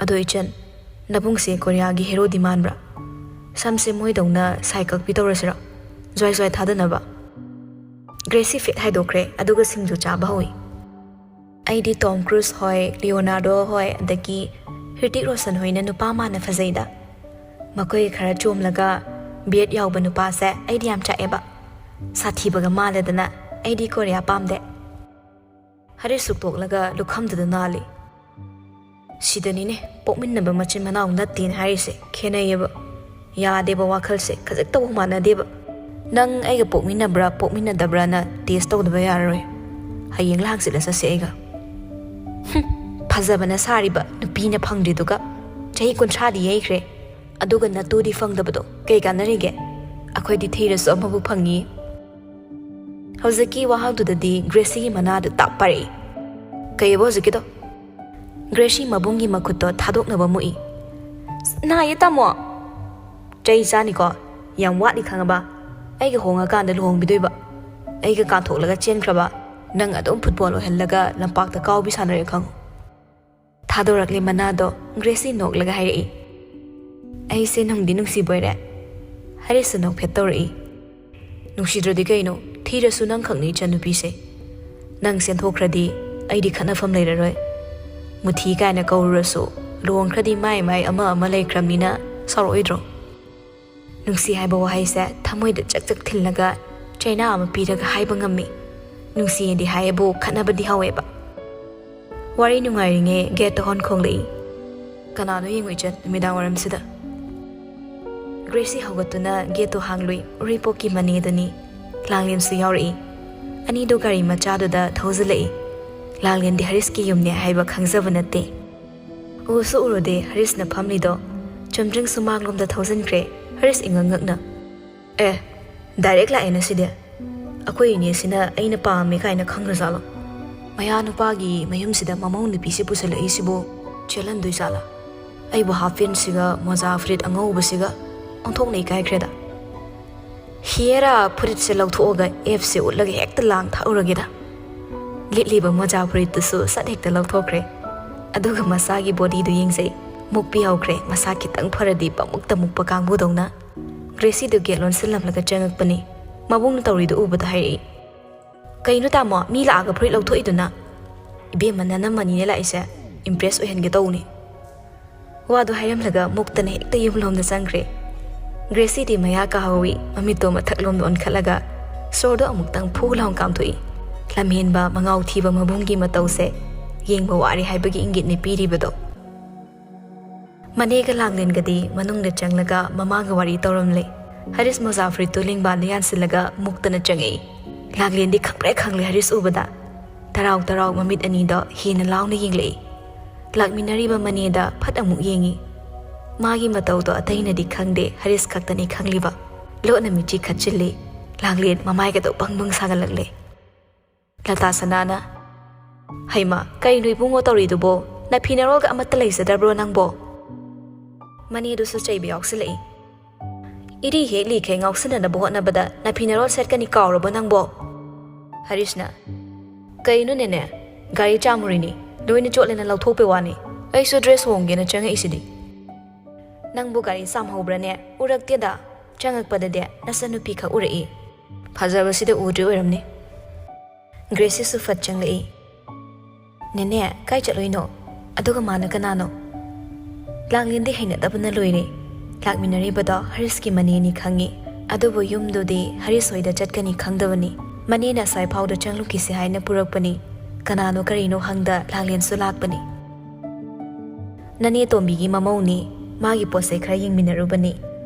ꯑꯗꯣ ꯏꯆꯟ, ꯅꯕꯨꯡꯁꯦ ꯀꯣꯔꯤꯌꯥꯒꯤ ꯍꯦꯔꯣꯗꯤ ꯃꯥꯟꯕ꯭ꯔꯥ? ꯁꯝꯁꯦ ꯃꯣꯏꯗꯧꯅ ꯁꯥꯏ ꯀꯛꯄꯤ ꯇꯧꯔꯁꯤꯔꯣ? ꯖ꯭ꯋꯥꯏ ꯖ꯭ꯋꯥꯏ ꯊꯥꯗꯅꯕ?" ꯒ꯭ꯔꯦꯁꯤ ꯐꯦꯠ ꯍꯥꯏꯗꯣꯛꯈ꯭ꯔꯦ, ꯑꯗꯨꯒ ꯁꯤꯡꯖꯨ ꯆꯥꯕ ꯍꯧꯏ꯫ "ꯑꯩꯗꯤ ꯇꯣꯝ ꯀ꯭ꯔꯨꯖ ꯍꯣꯏ, ꯂꯤꯑꯣꯅꯥꯔꯗꯣ ꯍꯣꯏ, ꯑꯗꯒꯤ ꯍ꯭ꯔꯤꯇꯤꯛ ꯔꯣꯁꯟ ꯍꯣꯏꯅ ꯅꯨꯄꯥ ꯃꯥꯟꯅ ꯐꯖꯩꯗ꯫ ꯃꯈꯣꯏ ꯈꯔ ꯆꯣꯝꯂꯒ ꯕꯤꯌꯔꯗ ꯌꯥꯎꯕ ꯅꯨꯄꯥꯁꯦ ꯑꯩꯗꯤ ꯌꯥꯝ ꯆꯥꯛꯑꯦꯕ꯫ ꯁꯥꯊꯤꯕꯒ ꯃꯥꯜꯂꯗꯅ꯫ ꯑꯩꯗꯤ ꯀꯣꯔꯤꯌꯥ ꯄꯥꯝꯗꯦ꯫" ꯍꯥꯔꯤꯁ ꯁꯨꯛꯇꯣꯛꯂꯒ ꯂꯨꯈꯝꯗꯨꯗ ꯅꯥꯜꯂꯤ꯫ "ꯁꯤꯗꯅꯤꯅꯦ ꯄꯣꯛꯃꯤꯟꯅꯕ ꯃꯆꯤꯟ ꯃꯅꯥꯎ ꯅꯠꯇꯦꯅ ꯍꯥꯏꯔꯤꯁꯦ꯫ ꯈꯦꯠꯅꯩꯌꯦꯕ꯫ ꯌꯥꯗꯦꯕ, ꯋꯥꯈꯜꯁꯦ ꯈꯖꯤꯛꯇꯕꯨ ꯃꯥꯟꯅꯗꯦꯕ꯫ ꯅꯪ ꯑꯩꯒ ꯄꯣꯛꯃꯤꯟꯅꯕ꯭ꯔꯥ ꯄꯣꯛꯃꯤꯟꯅꯗꯕ꯭ꯔꯥꯅ ꯇꯦꯁ ꯇꯧꯗꯕ ꯌꯥꯔꯔꯣꯏ꯫ ꯍꯌꯦꯡꯂ ꯍꯪꯆꯤꯠꯂ ꯆꯠꯁꯦ ꯑꯩꯒ꯫" "ꯍꯨꯝ, ꯐꯖꯕꯅ ꯁꯥꯔꯤꯕ ꯅꯨꯄꯤꯅ ꯐꯪꯗ꯭ꯔꯤꯗꯨꯒ꯫ ꯆꯍꯤ ꯀꯨꯟꯊ꯭ꯔꯥꯗꯤ ꯌꯩꯈ꯭ꯔꯦ, ꯑꯗꯨꯒ ꯅꯇꯨꯗꯤ ꯐꯪꯗꯕꯗꯣ ꯀꯩ ꯀꯥꯟꯅꯔꯤꯒꯦ? ꯑꯩꯈꯣꯏꯗꯤ ꯊꯤꯔꯁꯨ ꯑꯃꯕꯨ ꯐꯪꯉꯤ꯫" ꯍꯧꯖꯤꯛꯀꯤ ꯋꯥꯍꯪꯗꯨꯗꯗꯤ ꯒ꯭ꯔꯦꯁꯤꯒꯤ ꯃꯅꯥꯗꯨ ꯇꯥꯞ ꯄꯥꯏꯔꯛꯏ꯫ "ꯀꯩꯑꯕ ꯍꯧꯖꯤꯛꯀꯤꯗꯣ?" ꯒ꯭ꯔꯦꯁꯤ ꯃꯕꯨꯡꯒꯤ ꯃꯈꯨꯠꯇꯣ ꯊꯥꯗꯣꯛꯅꯕ ꯃꯨꯛꯏ꯫ "ꯅꯥꯏꯌꯦ ꯇꯥꯃꯣ!" "ꯆꯩ ꯆꯥꯅꯤꯀꯣ, ꯌꯥꯝ ꯋꯥꯠꯂꯤ ꯈꯪꯉꯕ? ꯑꯩꯒ ꯍꯣꯡꯉꯀꯥꯟꯗ ꯂꯨꯍꯣꯡꯕꯤꯗꯣꯏꯕ꯫ ꯑꯩꯒ ꯀꯥꯟꯊꯣꯛꯂꯒ ꯆꯦꯟꯈ꯭ꯔꯕ, ꯅꯪ ꯑꯗꯨꯝ ꯐꯨꯠꯕꯣꯜ ꯑꯣꯏꯍꯜꯂꯒ ꯂꯝꯄꯥꯛꯇ ꯀꯥꯎꯕꯤ ꯁꯥꯟꯅꯔꯦ ꯈꯪꯉꯨ꯫" ꯊꯥꯗꯣꯔꯛꯂꯦ ꯃꯅꯥꯗꯣ꯫ ꯒ꯭ꯔꯦꯁꯤ ꯅꯣꯛꯂꯒ ꯍꯥꯏꯔꯛꯏ꯫ "ꯑꯩꯁꯦ ꯅꯨꯡꯗꯤ ꯅꯨꯡꯁꯤꯕꯣꯏꯔꯦ?" ꯍꯥꯔꯤꯁꯁꯨ ꯅꯣꯛꯐꯦꯠ ꯇꯧꯔꯛꯏ꯫ "ꯅꯨꯡꯁꯤꯗ꯭ꯔꯗꯤ ꯀꯩꯅꯣ? ꯊꯤꯔꯁꯨ ꯅꯪ ꯈꯛꯅꯤ ꯏꯆꯟꯅꯨꯄꯤꯁꯦ꯫ ꯅꯪ ꯆꯦꯟꯊꯣꯛꯈ꯭ꯔꯗꯤ ꯑꯩꯗꯤ ꯈꯠꯅꯐꯝ ꯂꯩꯔꯔꯣꯏ꯫ ꯃꯨꯊꯤ ꯀꯥꯏꯅ ꯀꯧꯔꯨꯔꯁꯨ ꯂꯨꯍꯣꯡꯈ꯭ꯔꯗꯤ ꯃꯥꯏ ꯃꯥꯏ ꯑꯃ ꯑꯃ ꯂꯩꯈ꯭ꯔꯕꯅꯤꯅ ꯁꯥꯎꯔꯛꯑꯣꯏꯗ꯭ꯔꯣ? ꯅꯨꯡꯁꯤ ꯍꯥꯏꯕ ꯋꯥꯍꯩꯁꯦ ꯊꯃꯣꯏꯗ ꯆꯛ ꯆꯛ ꯊꯤꯜꯂꯒ ꯆꯩꯅꯥ ꯑꯃ ꯄꯤꯔꯒ ꯍꯥꯏꯕ ꯉꯝꯃꯤ꯫ ꯅꯨꯡꯁꯤꯌꯦꯗꯤ ꯍꯥꯏꯌꯦꯕꯨ ꯈꯠꯅꯕꯗꯤ ꯍꯧꯋꯦꯕ꯫ ꯋꯥꯔꯤ ꯅꯨꯡꯉꯥꯏꯔꯤꯉꯩ ꯒꯦꯠꯇ ꯍꯣꯟ ꯈꯣꯡꯂꯛꯏ꯫ ꯀꯅꯥꯅꯣ ꯌꯦꯡꯉꯨ ꯏꯆꯟ, ꯅꯨꯃꯤꯗꯥꯡ ꯋꯥꯏꯔꯝꯁꯤꯗ꯫ ꯒ꯭ꯔꯦꯁꯤ ꯍꯧꯒꯠꯇꯨꯅ ꯒꯦꯠꯇꯨ ꯍꯥꯡꯂꯨꯏ꯫ ꯎꯔꯤꯄꯣꯛꯀꯤ ꯃꯅꯦꯗꯨꯅꯤ꯫ ꯂꯥꯡꯂꯦꯟꯁꯨ ꯌꯥꯎꯔꯛꯏ꯫ ꯑꯅꯤꯗꯨ ꯒꯥꯔꯤ ꯃꯆꯥꯗꯨꯗ ꯊꯧꯖꯤꯜꯂꯛꯏ꯫ ꯂꯥꯡꯂꯦꯟꯗꯤ ꯍꯔꯤꯁꯀꯤ ꯌꯨꯝꯅꯦ ꯍꯥꯏꯕ ꯈꯪꯖꯕ ꯅꯠꯇꯦ꯫ ꯎꯁꯨ ꯎꯔꯨꯗꯦ ꯍꯔꯤꯁꯅ ꯐꯝꯂꯤꯗꯣ꯫ ꯆꯨꯝꯗ꯭ꯔꯤꯡ ꯁꯨꯃꯥꯡꯂꯣꯝꯗ ꯊꯧꯖꯤꯟꯈ꯭ꯔꯦ꯫ ꯍꯔꯤꯁ ꯏꯉꯛ ꯉꯛꯅ, "ꯑꯦ, ꯗꯥꯏꯔꯦꯛ ꯂꯥꯛꯑꯦꯅ ꯁꯤꯗꯤ꯫ ꯑꯩꯈꯣꯏ ꯏꯅꯦꯁꯤꯅ ꯑꯩꯅ ꯄꯥꯝꯃꯦ ꯀꯥꯏꯅ ꯈꯪꯈ꯭ꯔꯖꯥꯠꯂꯣ? ꯃꯌꯥ ꯅꯨꯄꯥꯒꯤ ꯃꯌꯨꯝꯁꯤꯗ ꯃꯃꯧ ꯅꯨꯄꯤꯁꯤ ꯄꯨꯁꯜꯂꯛꯏꯁꯤꯕꯨ ꯆꯦꯜꯍꯟꯗꯣꯏ ꯖꯥꯠꯂꯥ? ꯑꯩꯕꯨ ꯍꯥꯞ ꯄꯦꯟꯁꯤꯒ ꯃꯣꯖꯥ ꯐꯨꯔꯤꯠ ꯑꯉꯧꯕꯁꯤꯒ ꯑꯣꯟꯊꯣꯛꯅ ꯏꯀꯥꯏꯈ꯭ꯔꯦꯗ꯫" ꯍꯤꯌꯦꯔꯥ ꯐꯨꯔꯤꯠꯁꯦ ꯂꯧꯊꯣꯛꯑꯒ ꯑꯦꯞꯁꯦ ꯎꯠꯂꯒ ꯍꯦꯛꯇ ꯂꯥꯡ ꯊꯥꯛꯎꯔꯒꯦꯗ꯫ ꯂꯤꯠꯂꯤꯕ ꯃꯣꯖꯥ ꯐꯨꯔꯤꯠꯇꯨꯁꯨ ꯁꯠ ꯍꯦꯛꯇ ꯂꯧꯊꯣꯛꯈ꯭ꯔꯦ꯫ ꯑꯗꯨꯒ ꯃꯁꯥꯒꯤ ꯕꯣꯗꯤꯗꯨ ꯌꯦꯡꯖꯩ꯫ ꯃꯨꯛꯄꯤ ꯍꯧꯈ꯭ꯔꯦ꯫ ꯃꯁꯥ ꯈꯤꯇꯪ ꯐꯔꯗꯤ ꯄꯪꯃꯨꯛꯇ ꯃꯨꯛꯄ ꯀꯥꯡꯕꯨꯗꯧꯅ꯫ ꯒ꯭ꯔꯦꯁꯤꯗꯨ ꯒꯦꯠ ꯂꯣꯟꯁꯤꯜꯂꯝꯂꯒ ꯆꯪꯉꯛꯄꯅꯤ꯫ ꯃꯕꯨꯡꯅ ꯇꯧꯔꯤꯗꯨ ꯎꯕꯗ ꯍꯥꯏꯔꯛꯏ, "ꯀꯩꯅꯣ ꯇꯥꯃꯣ, ꯃꯤ ꯂꯥꯛꯑꯒ ꯐꯨꯔꯤꯠ ꯂꯧꯊꯣꯛꯏꯗꯨꯅ?" "ꯏꯕꯦꯝꯃ, ꯅꯅꯝꯃꯅꯤꯅꯦ ꯂꯥꯛꯏꯁꯦ, ꯏꯝꯄ꯭ꯔꯦꯁ ꯑꯣꯏꯍꯟꯒꯦ ꯇꯧꯕꯅꯤ꯫" ꯋꯥꯗꯨ ꯍꯥꯏꯔꯝꯂꯒ ꯃꯨꯛꯇꯅ ꯍꯦꯛꯇ ꯌꯨꯝꯂꯣꯝꯗ ꯆꯪꯈ꯭ꯔꯦ꯫ ꯒ꯭ꯔꯦꯁꯤꯗꯤ ꯃꯌꯥ ꯀꯥꯍꯧꯋꯤ, ꯃꯃꯤꯠꯇꯣ ꯃꯊꯛꯂꯣꯝꯗ ꯑꯣꯟꯈꯠꯂꯒ ꯁꯣꯔꯗꯣ ꯑꯃꯨꯛꯇꯪ ꯐꯨ ꯂꯥꯎ ꯀꯥꯝꯊꯣꯛꯏ꯫ ꯂꯝꯍꯦꯟꯕ, ꯃꯉꯥꯎ ꯊꯤꯕ ꯃꯕꯨꯡꯒꯤ ꯃꯇꯧꯁꯦ ꯌꯦꯡꯕ ꯋꯥꯔꯦ ꯍꯥꯏꯕꯒꯤ ꯏꯪꯒꯤꯠꯅꯤ ꯄꯤꯔꯤꯕꯗꯣ꯫ ꯃꯅꯦꯒ ꯂꯥꯡꯂꯦꯟꯒꯗꯤ ꯃꯅꯨꯡꯗ ꯆꯪꯂꯒ ꯃꯃꯥꯒ ꯋꯥꯔꯤ ꯇꯧꯔꯝꯂꯦ꯫ ꯍꯔꯤꯁ ꯃꯣꯖꯥ ꯐꯨꯔꯤꯠꯇꯨ ꯂꯦꯡꯕꯥꯟꯗ ꯌꯥꯟꯁꯤꯜꯂꯒ ꯃꯨꯛꯇꯅ ꯆꯪꯉꯛꯏ꯫ ꯂꯥꯡꯂꯦꯟꯗꯤ ꯈꯪꯄ꯭ꯔꯦꯛ ꯈꯪꯂꯦ ꯍꯔꯤꯁ ꯎꯕꯗ꯫ ꯇꯔꯥꯎ ꯇꯔꯥꯎ ꯃꯃꯤꯠ ꯑꯅꯤꯗꯣ ꯍꯦꯟꯅ ꯂꯥꯎꯅ ꯌꯦꯡꯂꯛꯏ꯫ ꯂꯥꯛꯃꯤꯟꯅꯔꯤꯕ ꯃꯅꯦꯗ ꯐꯠ ꯑꯃꯨꯛ ꯌꯦꯡꯉꯤ꯫ ꯃꯥꯒꯤ ꯃꯇꯧꯗꯣ ꯑꯇꯩꯅꯗꯤ ꯈꯪꯗꯦ, ꯍꯔꯤꯁ ꯈꯛꯇꯅꯤ ꯈꯪꯂꯤꯕ꯫ ꯂꯣꯠꯅ ꯃꯤꯠꯆꯤ ꯈꯠꯆꯤꯜꯂꯤ꯫ ꯂꯥꯡꯂꯦꯟ ꯃꯃꯥꯏꯒꯗꯣ ꯕꯪ ꯕꯪ ꯁꯥꯒꯠꯂꯛꯂꯦ꯫ ꯂꯇꯥ ꯁꯅꯥꯅ, "ꯍꯩꯃꯥ, ꯀꯩꯅꯣ ꯏꯕꯨꯡꯉꯣ ꯇꯧꯔꯤꯗꯨꯕꯣ? ꯅꯐꯤ ꯅꯔꯣꯜꯒ ꯑꯃꯠꯇ ꯂꯩꯖꯗꯕ꯭ꯔꯣ ꯅꯪꯕꯣ?" ꯃꯅꯦꯗꯨꯁꯨ ꯆꯩꯕ ꯌꯥꯎꯁꯤꯜꯂꯛꯏ꯫ "ꯏꯔꯤ ꯍꯦꯛ ꯂꯤꯈꯩ ꯉꯥꯎꯁꯤꯟꯅꯅꯕ ꯍꯣꯠꯅꯕꯗ ꯅꯐꯤ ꯅꯔꯣꯜ ꯁꯦꯠꯀꯅꯤ ꯀꯥꯎꯔꯕꯣ ꯅꯪꯕꯣ?" ꯍꯔꯤꯁꯅ, "ꯀꯩꯅꯣ ꯅꯦꯅꯦ, ꯒꯥꯔꯤ ꯆꯥꯝꯃꯨꯔꯤꯅꯤ, ꯂꯣꯏꯅ ꯆꯣꯠꯂꯦꯅ ꯂꯧꯊꯣꯛꯄꯩ ꯋꯥꯅꯤ꯫ ꯑꯩꯁꯨ ꯗ꯭ꯔꯦꯁ ꯍꯣꯡꯒꯦꯅ ꯆꯪꯉꯛꯏꯁꯤꯗꯤ꯫" "ꯅꯪꯕꯨ ꯒꯥꯔꯤ ꯆꯥꯝꯍꯧꯕ꯭ꯔꯅꯦ? ꯎꯔꯛꯇꯦꯗ꯫ ꯆꯪꯉꯛꯄꯗꯗꯤ ꯅꯆꯟꯅꯨꯄꯤ ꯈꯛ ꯎꯔꯛꯏ꯫" ꯐꯖꯕꯁꯤꯗ ꯎꯗ꯭ꯔꯤ ꯑꯣꯏꯔꯝꯅꯤ꯫ ꯒ꯭ꯔꯦꯁꯤꯁꯨ ꯐꯠ ꯆꯪꯂꯛꯏ꯫ "ꯅꯦꯅꯦ, ꯀꯥꯏ ꯆꯠꯂꯨꯏꯅꯣ? ꯑꯗꯨꯒ ꯃꯥꯅ ꯀꯅꯥꯅꯣ?" ꯂꯥꯡꯂꯦꯟꯗꯤ ꯍꯩꯅꯗꯕꯅ ꯂꯣꯏꯔꯦ꯫ ꯂꯥꯛꯃꯤꯟꯅꯔꯤꯕꯗꯣ ꯍꯔꯤꯁꯀꯤ ꯃꯅꯦꯅꯤ ꯈꯪꯉꯤ, ꯑꯗꯨꯕꯨ ꯌꯨꯝꯗꯨꯗꯤ ꯍꯔꯤꯁ ꯍꯣꯏꯗ ꯆꯠꯀꯅꯤ ꯈꯪꯗꯕꯅꯤ꯫ ꯃꯅꯦꯅ ꯑꯁ꯭ꯋꯥꯏ ꯐꯥꯎꯗ ꯆꯪꯂꯨꯈꯤꯁꯦ ꯍꯥꯏꯅ ꯄꯨꯔꯛꯄꯅꯤ꯫ ꯀꯅꯥꯅꯣ ꯀꯔꯤꯅꯣ ꯍꯪꯗ ꯂꯥꯡꯂꯦꯟꯁꯨ ꯂꯥꯛꯄꯅꯤ꯫ "ꯅꯅꯦ ꯇꯣꯝꯕꯤꯒꯤ ꯃꯃꯧꯅꯤ, ꯃꯥꯒꯤ ꯄꯣꯠ ꯆꯩ ꯈꯔ ꯌꯦꯡꯃꯤꯟꯅꯔꯨꯕꯅꯤ꯫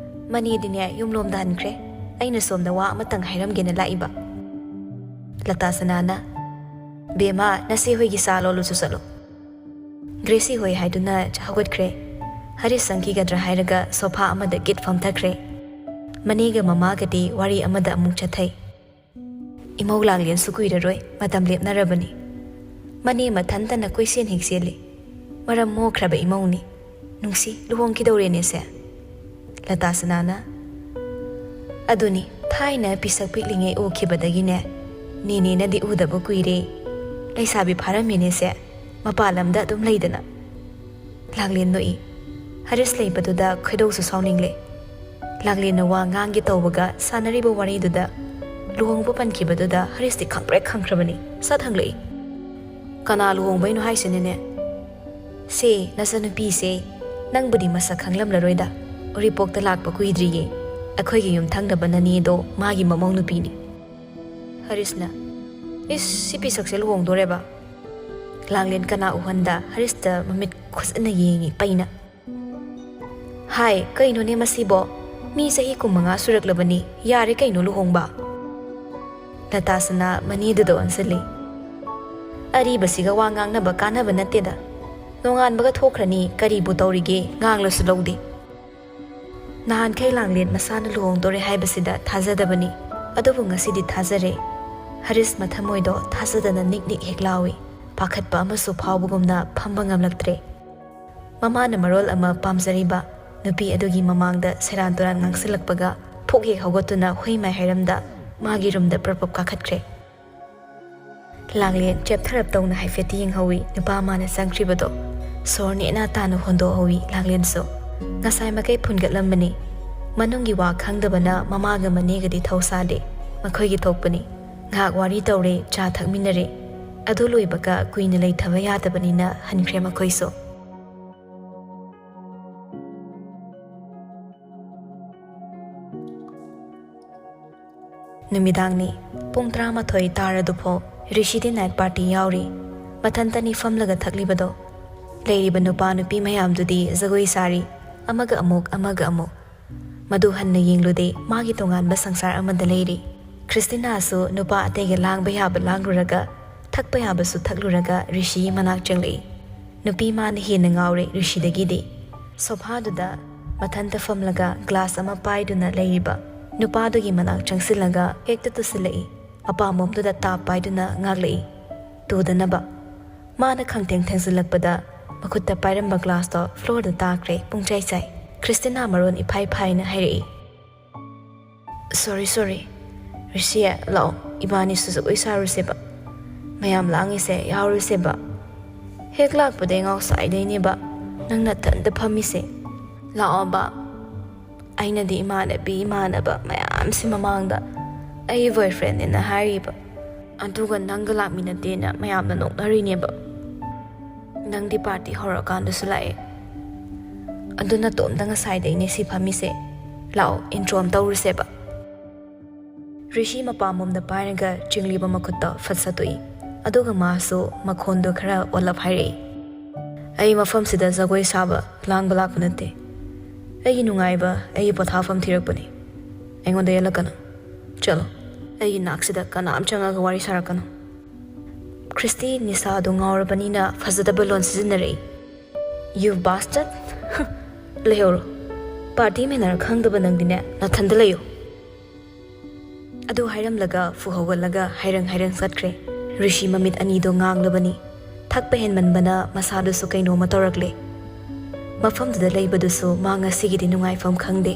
ꯃꯅꯦꯗꯤꯅꯦ ꯌꯨꯝꯂꯣꯝꯗ ꯍꯟꯈ꯭ꯔꯦ꯫ ꯑꯩꯅ ꯁꯣꯝꯗ ꯋꯥ ꯑꯃꯇꯪ ꯍꯥꯏꯔꯝꯒꯦꯅ ꯂꯥꯛꯏꯕ꯫" ꯂꯇꯥ ꯁꯅꯥꯅ, "ꯕꯦꯝꯃ, ꯅꯆꯦ ꯍꯣꯏꯒꯤ ꯆꯥ ꯂꯣꯜꯂꯨꯆꯣ ꯆꯠꯂꯣ꯫" ꯒ꯭ꯔꯦꯁꯤ ꯍꯣꯏ ꯍꯥꯏꯗꯨꯅ ꯍꯧꯒꯠꯈ꯭ꯔꯦ꯫ ꯍꯔꯤꯁ ꯆꯪꯈꯤꯒꯗ꯭ꯔꯥ ꯍꯥꯏꯔꯒ ꯁꯣꯐꯥ ꯑꯃꯗ ꯀꯤꯠ ꯐꯝꯊꯈ꯭ꯔꯦ꯫ ꯃꯅꯦꯒ ꯃꯃꯥꯒꯗꯤ ꯋꯥꯔꯤ ꯑꯃꯗ ꯑꯃꯨꯛ ꯆꯠꯊꯩ꯫ ꯏꯃꯧ ꯂꯥꯡꯂꯦꯟꯁꯨ ꯀꯨꯏꯔꯔꯣꯏ, ꯃꯇꯝ ꯂꯦꯞꯅꯔꯕꯅꯤ꯫ ꯃꯅꯦ ꯃꯊꯟꯇꯅ ꯀꯣꯏꯆꯦꯟ ꯍꯦꯛ ꯆꯦꯜꯂꯤ꯫ ꯃꯔꯝ ꯃꯣꯛꯈ꯭ꯔꯕ ꯏꯃꯧꯅꯤ꯫ "ꯅꯨꯡꯁꯤ, ꯂꯨꯍꯣꯡꯈꯤꯗꯧꯔꯦꯅꯦꯁꯦ?" ꯂꯇꯥ ꯁꯅꯥꯅ, "ꯑꯗꯨꯅꯤ, ꯊꯥꯏꯅ ꯄꯤꯁꯛ ꯄꯤꯛꯂꯤꯉꯩ ꯎꯈꯤꯕꯗꯒꯤꯅꯦ, ꯅꯦꯅꯦꯅꯗꯤ ꯎꯗꯕ ꯀꯨꯏꯔꯦ꯫ ꯂꯩꯁꯥꯕꯤ ꯐꯥꯔꯝꯃꯦꯅꯦꯁꯦ, ꯃꯄꯥꯟ ꯂꯝꯗ ꯑꯗꯨꯝ ꯂꯩꯗꯅ꯫" ꯂꯥꯡꯂꯦꯟ ꯅꯣꯛꯏ꯫ ꯍꯔꯤꯁ ꯂꯩꯕꯗꯨꯗ ꯈꯣꯏꯗꯧꯁꯨ ꯁꯥꯎꯅꯤꯡꯂꯦ꯫ ꯂꯥꯡꯂꯦꯟꯅ ꯋꯥ ꯉꯥꯡꯒꯦ ꯇꯧꯕꯒ ꯁꯥꯟꯅꯔꯤꯕ ꯋꯥꯔꯤꯗꯨꯗ ꯂꯨꯍꯣꯡꯕ ꯄꯟꯈꯤꯕꯗꯨꯗ ꯍꯔꯤꯁꯇꯤ ꯈꯪꯄ꯭ꯔꯦꯛ ꯈꯪꯈ꯭ꯔꯕꯅꯤ꯫ ꯁꯠ ꯍꯪꯂꯛꯏ, "ꯀꯅꯥ ꯂꯨꯍꯣꯡꯕꯩꯅꯣ ꯍꯥꯏꯁꯤꯅꯅꯦ?" "ꯁꯦ, ꯅꯆꯟꯅꯨꯄꯤꯁꯦ, ꯅꯪꯕꯨꯗꯤ ꯃꯁꯛ ꯈꯪꯂꯝꯂꯔꯣꯏꯗ꯫ ꯎꯔꯤꯄꯣꯛꯇ ꯂꯥꯛꯄ ꯀꯨꯏꯗ꯭ꯔꯤꯌꯦ꯫ ꯑꯩꯈꯣꯏꯒꯤ ꯌꯨꯝꯊꯪꯅꯕ ꯅꯅꯦꯗꯣ ꯃꯥꯒꯤ ꯃꯃꯧ ꯅꯨꯄꯤꯅꯤ꯫" ꯍꯔꯤꯁꯅ, "ꯏꯁ, ꯁꯤ ꯄꯤꯁꯛꯁꯦ ꯂꯨꯍꯣꯡꯗꯣꯔꯦꯕ?" ꯂꯥꯡꯂꯦꯟ ꯀꯅꯥ ꯎꯍꯟꯗ ꯍꯔꯤꯁꯇ ꯃꯃꯤꯠ ꯈꯨꯖꯟꯅ ꯌꯦꯡꯉꯤ ꯄꯩꯅ꯫ "ꯍꯥꯏ, ꯀꯩꯅꯣꯅꯦ ꯃꯁꯤꯕꯣ? ꯃꯤ ꯆꯍꯤ ꯀꯨꯟꯃꯉꯥ ꯁꯨꯔꯛꯂꯕꯅꯤ, ꯌꯥꯔꯦ ꯀꯩꯅꯣ ꯂꯨꯍꯣꯡꯕ?" ꯂꯇꯥꯁꯅꯥ ꯃꯅꯦꯗꯨꯗ ꯑꯣꯟꯁꯤꯜꯂꯤ꯫ "ꯑꯔꯤꯕꯁꯤꯒ ꯋꯥ ꯉꯥꯡꯅꯕ ꯀꯥꯟꯅꯕ ꯅꯠꯇꯦꯗ꯫ ꯅꯣꯡꯉꯥꯟꯕꯒ ꯊꯣꯛꯈ꯭ꯔꯅꯤ, ꯀꯔꯤꯕꯨ ꯇꯧꯔꯤꯒꯦ, ꯉꯥꯡꯂꯁꯨ ꯂꯧꯗꯦ꯫" ꯅꯍꯥꯟꯈꯩ ꯂꯥꯡꯂꯦꯟ ꯃꯁꯥꯅ ꯂꯨꯍꯣꯡꯗꯣꯔꯦ ꯍꯥꯏꯕꯁꯤꯗ ꯊꯥꯖꯗꯕꯅꯤ, ꯑꯗꯨꯕꯨ ꯉꯁꯤꯗꯤ ꯊꯥꯖꯔꯦ꯫ ꯍꯔꯤꯁ ꯃꯊꯃꯣꯏꯗꯣ ꯊꯥꯖꯗꯅ ꯅꯤꯛ ꯅꯤꯛ ꯍꯦꯛ ꯂꯥꯎꯏ꯫ ꯄꯥꯈꯠꯄ ꯑꯃꯁꯨ ꯐꯥꯎꯕꯒꯨꯝꯅ ꯐꯝꯕ ꯉꯝꯂꯛꯇ꯭ꯔꯦ꯫ ꯃꯃꯥꯅ ꯃꯔꯣꯜ ꯑꯃ ꯄꯥꯝꯖꯔꯤꯕ, ꯅꯨꯄꯤ ꯑꯗꯨꯒꯤ ꯃꯃꯥꯡꯗ ꯁꯦꯔꯥꯟ ꯇꯨꯔꯥꯟ ꯉꯥꯡꯁꯤꯜꯂꯛꯄꯒ ꯐꯨꯛ ꯍꯦꯛ ꯍꯧꯒꯠꯇꯨꯅ ꯍꯨꯏ ꯃꯥꯏ ꯍꯥꯏꯔꯝꯗ ꯃꯥꯒꯤ ꯔꯨꯝꯗ ꯄ꯭ꯔꯞ ꯄ꯭ꯔꯞ ꯀꯥꯈꯠꯈ꯭ꯔꯦ꯫ ꯂꯥꯡꯂꯦꯟ ꯆꯦꯞꯊꯔꯞ ꯇꯧꯅ ꯍꯥꯏꯐꯦꯠꯇꯤ ꯌꯦꯡꯍꯧꯏ ꯅꯨꯄꯥ ꯃꯥꯅ ꯆꯪꯈ꯭ꯔꯤꯕꯗꯣ꯫ ꯁꯣꯔ ꯅꯦꯅꯥ ꯇꯥꯅ ꯍꯣꯟꯗꯣꯛꯍꯧꯏ ꯂꯥꯡꯂꯦꯟꯁꯨ꯫ ꯉꯁꯥꯏ ꯃꯈꯩ ꯐꯨꯟꯒꯠꯂꯝꯕꯅꯤ꯫ ꯃꯅꯨꯡꯒꯤ ꯋꯥ ꯈꯪꯗꯕꯅ ꯃꯃꯥꯒ ꯃꯅꯦꯒꯗꯤ ꯊꯧ ꯁꯥꯗꯦ꯫ ꯃꯈꯣꯏꯒꯤ ꯊꯣꯛꯄꯅꯤ꯫ ꯉꯥꯏꯍꯥꯛ ꯋꯥꯔꯤ ꯇꯧꯔꯦ, ꯆꯥ ꯊꯛꯃꯤꯟꯅꯔꯦ꯫ ꯑꯗꯨ ꯂꯣꯏꯕꯒ ꯀꯨꯏꯅ ꯂꯩꯊꯕ ꯌꯥꯗꯕꯅꯤꯅ ꯍꯟꯈ꯭ꯔꯦ ꯃꯈꯣꯏꯁꯨ꯫ ꯅꯨꯃꯤꯗꯥꯡꯅꯤ꯫ ꯄꯨꯡ ꯇꯔꯥꯃꯥꯊꯣꯏ ꯇꯥꯔꯗꯨꯐꯥꯎ ꯔꯤꯁꯤꯗꯤ night party ꯌꯥꯎꯔꯤ꯫ ꯃꯊꯟꯇꯅꯤ ꯐꯝꯂꯒ ꯊꯛꯂꯤꯕꯗꯣ꯫ ꯂꯩꯔꯤꯕ ꯅꯨꯄꯥ ꯅꯨꯄꯤ ꯃꯌꯥꯝꯗꯨꯗꯤ ꯖꯒꯣꯏ ꯁꯥꯔꯤ, ꯑꯃꯒ ꯑꯃꯨꯛ, ꯑꯃꯒ ꯑꯃꯨꯛ꯫ ꯃꯗꯨ ꯍꯟꯅ ꯌꯦꯡꯂꯨꯗꯦ, ꯃꯥꯒꯤ ꯇꯣꯉꯥꯟꯕ ꯁꯪꯁꯥꯔ ꯑꯃꯗ ꯂꯩꯔꯤ꯫ ꯈ꯭ꯔꯤꯁꯇꯤꯅꯥꯁꯨ ꯅꯨꯄꯥ ꯑꯇꯩꯒ ꯂꯥꯡꯕ ꯌꯥꯕ ꯂꯥꯡꯂꯨꯔꯒ, ꯊꯛꯄ ꯌꯥꯕꯁꯨ ꯊꯛꯂꯨꯔꯒ ꯔꯤꯁꯤꯒꯤ ꯃꯅꯥꯛ ꯆꯪꯂꯛꯏ꯫ ꯅꯨꯄꯤ ꯃꯥꯅ ꯍꯦꯟꯅ ꯉꯥꯎꯔꯦ ꯔꯤꯁꯤꯗꯒꯤꯗꯤ꯫ ꯁꯣꯐꯥꯗꯨꯗ ꯃꯊꯟꯇ ꯐꯝꯂꯒ glass ꯑꯃ ꯄꯥꯏꯗꯨꯅ ꯂꯩꯔꯤꯕ ꯅꯨꯄꯥꯗꯨꯒꯤ ꯃꯅꯥꯛ ꯆꯪꯁꯤꯜꯂꯒ ꯍꯦꯛꯇ ꯇꯨꯁꯤꯜꯂꯛꯏ꯫ ꯑꯄꯥꯝꯕꯣꯝꯗꯨꯗ ꯇꯥꯞ ꯄꯥꯏꯗꯨꯅ ꯉꯥꯛꯂꯛꯏ꯫ ꯇꯨꯗꯅꯕ꯫ ꯃꯥꯅ ꯈꯪꯊꯦꯡ ꯊꯦꯡꯖꯤꯜꯂꯛꯄꯗ ꯃꯈꯨꯠꯇ ꯄꯥꯏꯔꯝꯕ glassꯇꯣ floorꯗ ꯇꯥꯈ꯭ꯔꯦ, ꯄꯨꯡꯆꯥꯏ ꯆꯥꯏ꯫ ꯈ꯭ꯔꯤꯁꯇꯤꯅꯥ ꯃꯔꯣꯟ ꯏꯐꯥꯏ ꯐꯥꯏꯅ ꯍꯥꯏꯔꯛꯏ꯫ "Sorry, sorry꯫ ꯔꯤꯁꯤ, ꯂꯥꯛꯑꯣ, ꯏꯕꯥꯅꯤꯁꯨ ꯖꯒꯣꯏ ꯁꯥꯔꯨꯁꯦꯕ꯫ ꯃꯌꯥꯝ ꯂꯥꯡꯉꯤꯁꯦ ꯌꯥꯎꯔꯨꯁꯦꯕ꯫ ꯍꯦꯛ ꯂꯥꯛꯄꯗꯩ ꯉꯥꯎꯁꯥꯏꯗꯩꯅꯦꯕ ꯅꯪ ꯅꯊꯟꯇ ꯐꯝꯃꯤꯁꯦ꯫ ꯂꯥꯛꯑꯣꯕ꯫ ꯑꯩꯅꯗꯤ ꯏꯃꯥꯟꯅꯕꯤ ꯏꯃꯥꯟꯅꯕ ꯃꯌꯥꯝꯁꯤ ꯃꯃꯥꯡꯗ ꯑꯩ boyfriendꯅꯦꯅ ꯍꯥꯏꯔꯤꯕ, ꯑꯗꯨꯒ ꯅꯪꯒ ꯂꯥꯛꯃꯤꯟꯅꯗꯦꯅ ꯃꯌꯥꯝꯅ ꯅꯣꯛꯅꯔꯤꯅꯦꯕ꯫ ꯅꯪꯗꯤ party ꯍꯧꯔꯀꯥꯟꯗꯁꯨ ꯂꯥꯛꯑꯦ꯫ ꯑꯗꯨ ꯅꯇꯣꯝꯇ ꯉꯁꯥꯏꯗꯩꯅꯦ ꯁꯤ ꯐꯝꯃꯤꯁꯦ꯫ ꯂꯥꯛꯑꯣ, intro ꯑꯃ ꯇꯧꯔꯨꯁꯦꯕ꯫" ꯔꯤꯁꯤ ꯃꯄꯥꯝꯕꯣꯝꯗ ꯄꯥꯏꯔꯒ ꯆꯤꯡꯂꯤꯕ ꯃꯈꯨꯠꯇꯣ ꯐꯠ ꯁꯠꯇꯣꯛꯏ꯫ ꯑꯗꯨꯒ ꯃꯥꯁꯨ ꯃꯈꯣꯟꯗꯣ ꯈꯔ ꯑꯣꯜꯂꯞ ꯍꯥꯏꯔꯛꯏ꯫ "ꯑꯩ ꯃꯐꯝꯁꯤꯗ ꯖꯒꯣꯏ ꯁꯥꯕ, ꯂꯥꯡꯕ ꯂꯥꯛꯄ ꯅꯠꯇꯦ꯫ ꯑꯩꯒꯤ ꯅꯨꯡꯉꯥꯏꯕ, ꯑꯩꯒꯤ ꯄꯣꯊꯥꯐꯝ ꯊꯤꯔꯛꯄꯅꯤ꯫ ꯑꯩꯉꯣꯟꯗ ꯌꯦꯠꯂꯛꯀꯅꯨ꯫ ꯆꯠꯂꯣ꯫ ꯑꯩꯒꯤ ꯅꯥꯛꯁꯤꯗ ꯀꯅꯥꯝ ꯆꯪꯉꯒ ꯋꯥꯔꯤ ꯁꯥꯔꯛꯀꯅꯨ꯫" ꯈ꯭ꯔꯤꯁꯇꯤ ꯅꯤꯁꯥꯗꯣ ꯉꯥꯎꯔꯕꯅꯤꯅ ꯐꯖꯗꯕ ꯂꯣꯟ ꯁꯤꯖꯤꯟꯅꯔꯛꯏ꯫ "You bastard! ꯂꯩꯍꯧꯔꯣ꯫ Party manner ꯈꯪꯗꯕ ꯅꯪꯗꯤꯅꯦ, ꯅꯊꯟꯗ ꯂꯩꯌꯨ꯫" ꯑꯗꯨ ꯍꯥꯏꯔꯝꯂꯒ ꯐꯨ ꯍꯧꯒꯠꯂꯒ ꯍꯥꯏꯔꯪ ꯍꯥꯏꯔꯪ ꯆꯠꯈ꯭ꯔꯦ꯫ ꯔꯤꯁꯤ ꯃꯃꯤꯠ ꯑꯅꯤꯗꯣ ꯉꯥꯡꯂꯕꯅꯤ꯫ ꯊꯛꯄ ꯍꯦꯟꯃꯟꯕꯅ ꯃꯁꯥꯗꯨꯁꯨ ꯀꯩꯅꯣꯝꯃ ꯇꯧꯔꯛꯂꯦ꯫ ꯃꯐꯝꯗꯨꯗ ꯂꯩꯕꯗꯨꯁꯨ ꯃꯥ ꯉꯁꯤꯒꯤꯗꯤ ꯅꯨꯡꯉꯥꯏꯐꯝ ꯈꯪꯗꯦ꯫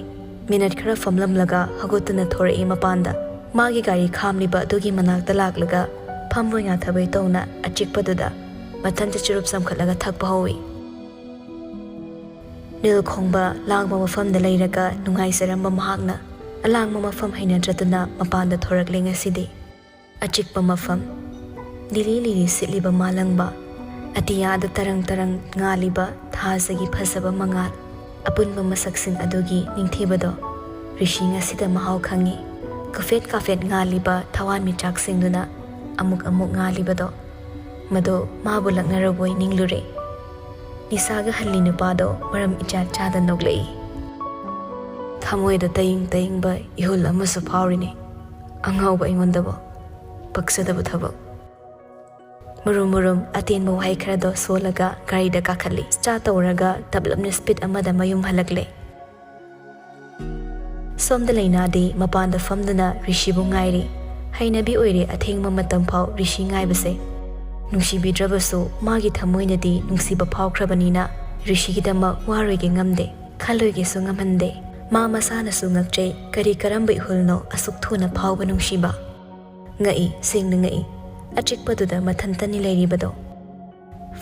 ꯃꯤꯅꯠ ꯈꯔ ꯐꯝꯂꯝꯂꯒ ꯍꯧꯒꯠꯇꯨꯅ ꯊꯣꯔꯛꯏ ꯃꯄꯥꯟꯗ꯫ ꯃꯥꯒꯤ ꯒꯥꯔꯤ ꯈꯥꯝꯂꯤꯕ ꯑꯗꯨꯒꯤ ꯃꯅꯥꯛꯇ ꯂꯥꯛꯂꯒ ꯐꯝꯕꯣꯏ ꯉꯥꯊꯕꯣꯏ ꯇꯧꯅ ꯑꯆꯤꯛꯄꯗꯨꯗ ꯃꯊꯟꯇ ꯆꯨꯔꯨꯞ ꯆꯝꯈꯠꯂꯒ ꯊꯛꯄ ꯍꯧꯏ꯫ ꯅꯤꯜ ꯈꯣꯡꯕ ꯂꯥꯡꯕ ꯃꯐꯝꯗ ꯂꯩꯔꯒ ꯅꯨꯡꯉꯥꯏꯖꯔꯝꯕ ꯃꯍꯥꯛꯅ ꯑꯂꯥꯡꯕ ꯃꯐꯝ ꯍꯩꯅꯗ꯭ꯔꯗꯨꯅ ꯃꯄꯥꯟꯗ ꯊꯣꯔꯛꯂꯦ ꯉꯁꯤꯗꯤ꯫ ꯑꯆꯤꯛꯄ ꯃꯐꯝ, ꯂꯤꯔꯤ ꯂꯤꯔꯤ ꯁꯤꯠꯂꯤꯕ ꯃꯥꯂꯪꯕ, ꯑꯇꯤꯌꯥꯗ ꯇꯔꯪ ꯇꯔꯪ ꯉꯥꯜꯂꯤꯕ ꯊꯥꯖꯒꯤ ꯐꯖꯕ ꯃꯉꯥꯜ, ꯑꯄꯨꯟꯕ ꯃꯁꯛꯁꯤꯡ ꯑꯗꯨꯒꯤ ꯅꯤꯡꯊꯤꯕꯗꯣ ꯔꯤꯁꯤ ꯉꯁꯤꯗ ꯃꯍꯥꯎ ꯈꯪꯉꯤ꯫ ꯀꯥꯐꯦꯠ ꯀꯥꯐꯦꯠ ꯉꯥꯜꯂꯤꯕ ꯊꯋꯥꯟꯃꯤꯆꯥꯛꯁꯤꯡꯗꯨꯅ ꯑꯃꯨꯛ ꯑꯃꯨꯛ ꯉꯥꯜꯂꯤꯕꯗꯣ, ꯃꯗꯨ ꯃꯥꯕꯨ ꯂꯛꯅꯔꯕꯣꯏ ꯅꯤꯡꯂꯨꯔꯦ꯫ ꯅꯤꯁꯥꯒ ꯍꯜꯂꯤ ꯅꯨꯄꯥꯗꯣ ꯃꯔꯝ ꯏꯆꯥ ꯆꯥꯗ ꯅꯣꯛꯂꯛꯏ꯫ ꯊꯃꯣꯏꯗ ꯇꯌꯤꯡ ꯇꯌꯤꯡꯕ ꯏꯍꯨꯜ ꯑꯃꯁꯨ ꯐꯥꯎꯔꯤꯅꯦ꯫ ꯑꯉꯥꯎꯕ ꯑꯩꯉꯣꯟꯗꯕꯨ꯫ ꯄꯛꯆꯗꯕ ꯊꯕꯛ꯫ ꯃꯨꯔꯨꯝ ꯃꯨꯔꯨꯝ ꯑꯇꯦꯟꯕ ꯋꯥꯍꯩ ꯈꯔꯗꯣ ꯁꯣꯜꯂꯒ ꯒꯥꯔꯤꯗ ꯀꯥꯈꯠꯂꯤ꯫ ꯁ꯭ꯇꯥꯔꯠ ꯇꯧꯔꯒ ꯇꯞꯂꯞꯅ ꯁ꯭ꯄꯤꯗ ꯑꯃꯗ ꯃꯌꯨꯝ ꯍꯜꯂꯛꯂꯦ꯫ ꯁꯣꯝꯗ ꯂꯩꯅꯥꯗꯤ ꯃꯄꯥꯟꯗ ꯐꯝꯗꯨꯅ ꯔꯤꯁꯤꯕꯨ ꯉꯥꯏꯔꯤ꯫ ꯍꯩꯅꯕꯤ ꯑꯣꯏꯔꯦ ꯑꯊꯦꯡꯕ ꯃꯇꯝ ꯐꯥꯎ ꯔꯤꯁꯤ ꯉꯥꯏꯕꯁꯦ꯫ ꯅꯨꯡꯁꯤꯕꯤꯗ꯭ꯔꯕꯁꯨ ꯃꯥꯒꯤ ꯊꯃꯣꯏꯅꯗꯤ ꯅꯨꯡꯁꯤꯕ ꯐꯥꯎꯈ꯭ꯔꯕꯅꯤꯅ ꯔꯤꯁꯤꯒꯤꯗꯃꯛ ꯋꯥꯔꯣꯏꯒꯦ ꯉꯝꯗꯦ, ꯈꯜꯂꯣꯏꯒꯦꯁꯨ ꯉꯝꯍꯟꯗꯦ꯫ ꯃꯥ ꯃꯁꯥꯅꯁꯨ ꯉꯛꯆꯩ, ꯀꯔꯤ ꯀꯔꯝꯕ ꯏꯍꯨꯜꯅꯣ ꯑꯁꯨꯛ ꯊꯨꯅ ꯐꯥꯎꯕ ꯅꯨꯡꯁꯤꯕ? ꯉꯛꯏ, ꯁꯦꯡꯅ ꯉꯛꯏ꯫ ꯑꯆꯤꯛꯄꯗꯨꯗ ꯃꯊꯟꯇꯅꯤ ꯂꯩꯔꯤꯕꯗꯣ꯫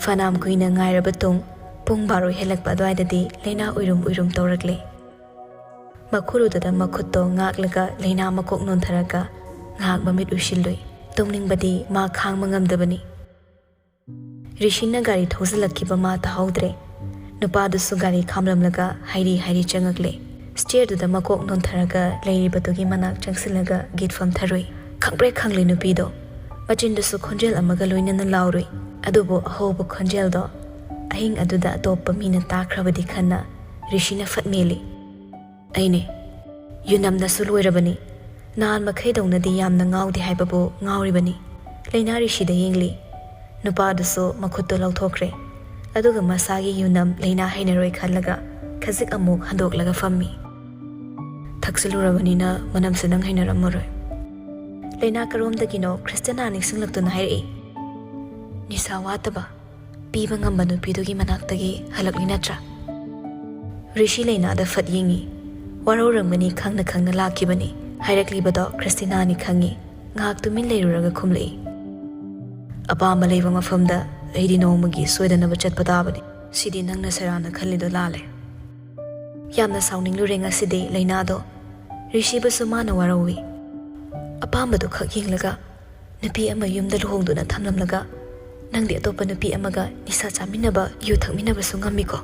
ꯐꯅꯥꯝ ꯀꯨꯏꯅ ꯉꯥꯏꯔꯕ ꯇꯨꯡ ꯄꯨꯡ ꯕꯥꯔꯣ ꯍꯦꯜꯂꯛꯄ ꯑꯗꯨꯋꯥꯏꯗꯗꯤ ꯂꯩꯅꯥ ꯎꯏꯔꯨꯝ ꯎꯏꯔꯨꯝ ꯇꯧꯔꯛꯂꯦ꯫ ꯃꯈꯨꯔꯨꯗꯨꯗ ꯃꯈꯨꯠꯇꯣ ꯉꯥꯛꯂꯒ ꯂꯩꯅꯥ ꯃꯀꯣꯛ ꯅꯣꯟꯊꯔꯒ ꯉꯥꯏꯍꯥꯛ ꯃꯃꯤꯠ ꯎꯏꯁꯤꯜꯂꯨꯏ꯫ ꯇꯨꯝꯅꯤꯡꯕꯗꯤ ꯃꯥ ꯈꯥꯡꯕ ꯉꯝꯗꯕꯅꯤ꯫ ꯔꯤꯁꯤꯅ ꯒꯥꯔꯤ ꯊꯧꯖꯤꯜꯂꯛꯈꯤꯕ ꯃꯥ ꯇꯥꯍꯧꯗ꯭ꯔꯦ꯫ ꯅꯨꯄꯥꯗꯨꯁꯨ ꯒꯥꯔꯤ ꯈꯥꯝꯂꯝꯂꯒ ꯍꯥꯏꯔꯤ ꯍꯥꯏꯔꯤ ꯆꯪꯉꯛꯂꯦ꯫ ꯁ꯭ꯇꯤꯌꯔꯗꯨꯗ ꯃꯀꯣꯛ ꯅꯣꯟꯊꯔꯒ ꯂꯩꯔꯤꯕꯗꯨꯒꯤ ꯃꯅꯥꯛ ꯆꯪꯁꯤꯜꯂꯒ ꯒꯤꯠ ꯐꯝꯊꯔꯨꯏ꯫ ꯈꯪꯄ꯭ꯔꯦꯛ ꯈꯪꯂꯦ ꯅꯨꯄꯤꯗꯣ꯫ ꯃꯆꯤꯟꯗꯨꯁꯨ ꯈꯣꯟꯖꯦꯜ ꯑꯃꯒ ꯂꯣꯏꯅꯅ ꯂꯥꯎꯔꯨꯏ꯫ ꯑꯗꯨꯕꯨ ꯑꯍꯧꯕ ꯈꯣꯟꯖꯦꯜꯗꯣ ꯑꯍꯤꯡ ꯑꯗꯨꯗ ꯑꯇꯣꯞꯄ ꯃꯤꯅ ꯇꯥꯈ꯭ꯔꯕꯗꯤ ꯈꯟꯅ ꯔꯤꯁꯤꯅ ꯐꯠ ꯃꯦꯜꯂꯤ꯫ ꯑꯩꯅꯦ꯫ ꯌꯨꯅꯝꯅꯁꯨ ꯂꯣꯏꯔꯕꯅꯤ꯫ ꯅꯍꯥꯟ ꯃꯈꯩꯗꯧꯅꯗꯤ ꯌꯥꯝꯅ ꯉꯥꯎꯗꯦ ꯍꯥꯏꯕꯕꯨ ꯉꯥꯎꯔꯤꯕꯅꯤ꯫ ꯂꯩꯅꯥ ꯔꯤꯁꯤꯗ ꯌꯦꯡꯂꯤ꯫ ꯅꯨꯄꯥꯗꯨꯁꯨ ꯃꯈꯨꯠꯇꯨ ꯂꯧꯊꯣꯛꯈ꯭ꯔꯦ꯫ ꯑꯗꯨꯒ ꯃꯁꯥꯒꯤ ꯌꯨꯅꯝ ꯂꯩꯅꯥ ꯍꯩꯅꯔꯣꯏ ꯈꯜꯂꯒ ꯈꯖꯤꯛ ꯑꯃꯨꯛ ꯍꯟꯗꯣꯛꯂꯒ ꯐꯝꯃꯤ꯫ ꯊꯛꯆꯤꯜꯂꯨꯔꯕꯅꯤꯅ ꯃꯅꯝꯁꯨ ꯅꯪ ꯍꯩꯅꯔꯝꯃꯔꯣꯏ꯫ ꯂꯩꯅꯥ ꯀꯔꯣꯝꯗꯒꯤꯅꯣ ꯈ꯭ꯔꯤꯁꯇꯤꯅꯥ ꯅꯤꯡꯁꯤꯡꯂꯛꯇꯨꯅ ꯍꯥꯏꯔꯛꯏ꯫ ꯅꯤꯁꯥ ꯋꯥꯠꯇꯕ, ꯄꯤꯕ ꯉꯝꯕ ꯅꯨꯄꯤꯗꯨꯒꯤ ꯃꯅꯥꯛꯇꯒꯤ ꯍꯜꯂꯛꯂꯤ ꯅꯠꯇ꯭ꯔꯥ? ꯔꯤꯁꯤ ꯂꯩꯅꯥꯗ ꯐꯠ ꯌꯦꯡꯉꯤ꯫ ꯋꯥꯔꯧꯔꯝꯒꯅꯤ ꯈꯪꯅ ꯈꯪꯅ ꯂꯥꯛꯈꯤꯕꯅꯤ꯫ ꯍꯥꯏꯔꯛꯂꯤꯕꯗꯣ ꯈ꯭ꯔꯤꯁꯇꯤꯅꯥꯅꯤ ꯈꯪꯉꯤ꯫ ꯉꯥꯏꯍꯥꯛ ꯇꯨꯃꯤꯟ ꯂꯩꯔꯨꯔꯒ ꯈꯨꯝꯂꯛꯏ꯫ ꯑꯄꯥꯝꯕ ꯂꯩꯕ ꯃꯐꯝꯗ ꯑꯩꯗꯤ ꯅꯣꯡꯃꯒꯤ ꯁꯣꯏꯗꯅꯕ ꯆꯠꯄ ꯇꯥꯕꯅꯤ꯫ ꯁꯤꯗꯤ ꯅꯪꯅ ꯁꯦꯔꯥꯟꯅ ꯈꯜꯂꯤꯗꯣ ꯂꯥꯜꯂꯦ꯫ ꯌꯥꯝꯅ ꯁꯥꯎꯅꯤꯡꯂꯨꯔꯦ ꯉꯁꯤꯗꯤ ꯂꯩꯅꯥꯗꯣ꯫ ꯔꯤꯁꯤꯕꯨꯁꯨ ꯃꯥꯅ ꯋꯥꯔꯧꯏ꯫ ꯑꯄꯥꯝꯕꯗꯨ ꯈꯛ ꯌꯦꯡꯂꯒ ꯅꯨꯄꯤ ꯑꯃ ꯌꯨꯝꯗ ꯂꯨꯍꯣꯡꯗꯨꯅ ꯊꯝꯂꯝꯂꯒ ꯅꯪꯗꯤ ꯑꯇꯣꯞꯄ ꯅꯨꯄꯤ ꯑꯃꯒ ꯅꯤꯁꯥ ꯆꯥꯃꯤꯟꯅꯕ, ꯌꯨ ꯊꯛꯃꯤꯟꯅꯕꯁꯨ ꯉꯝꯃꯤꯀꯣ꯫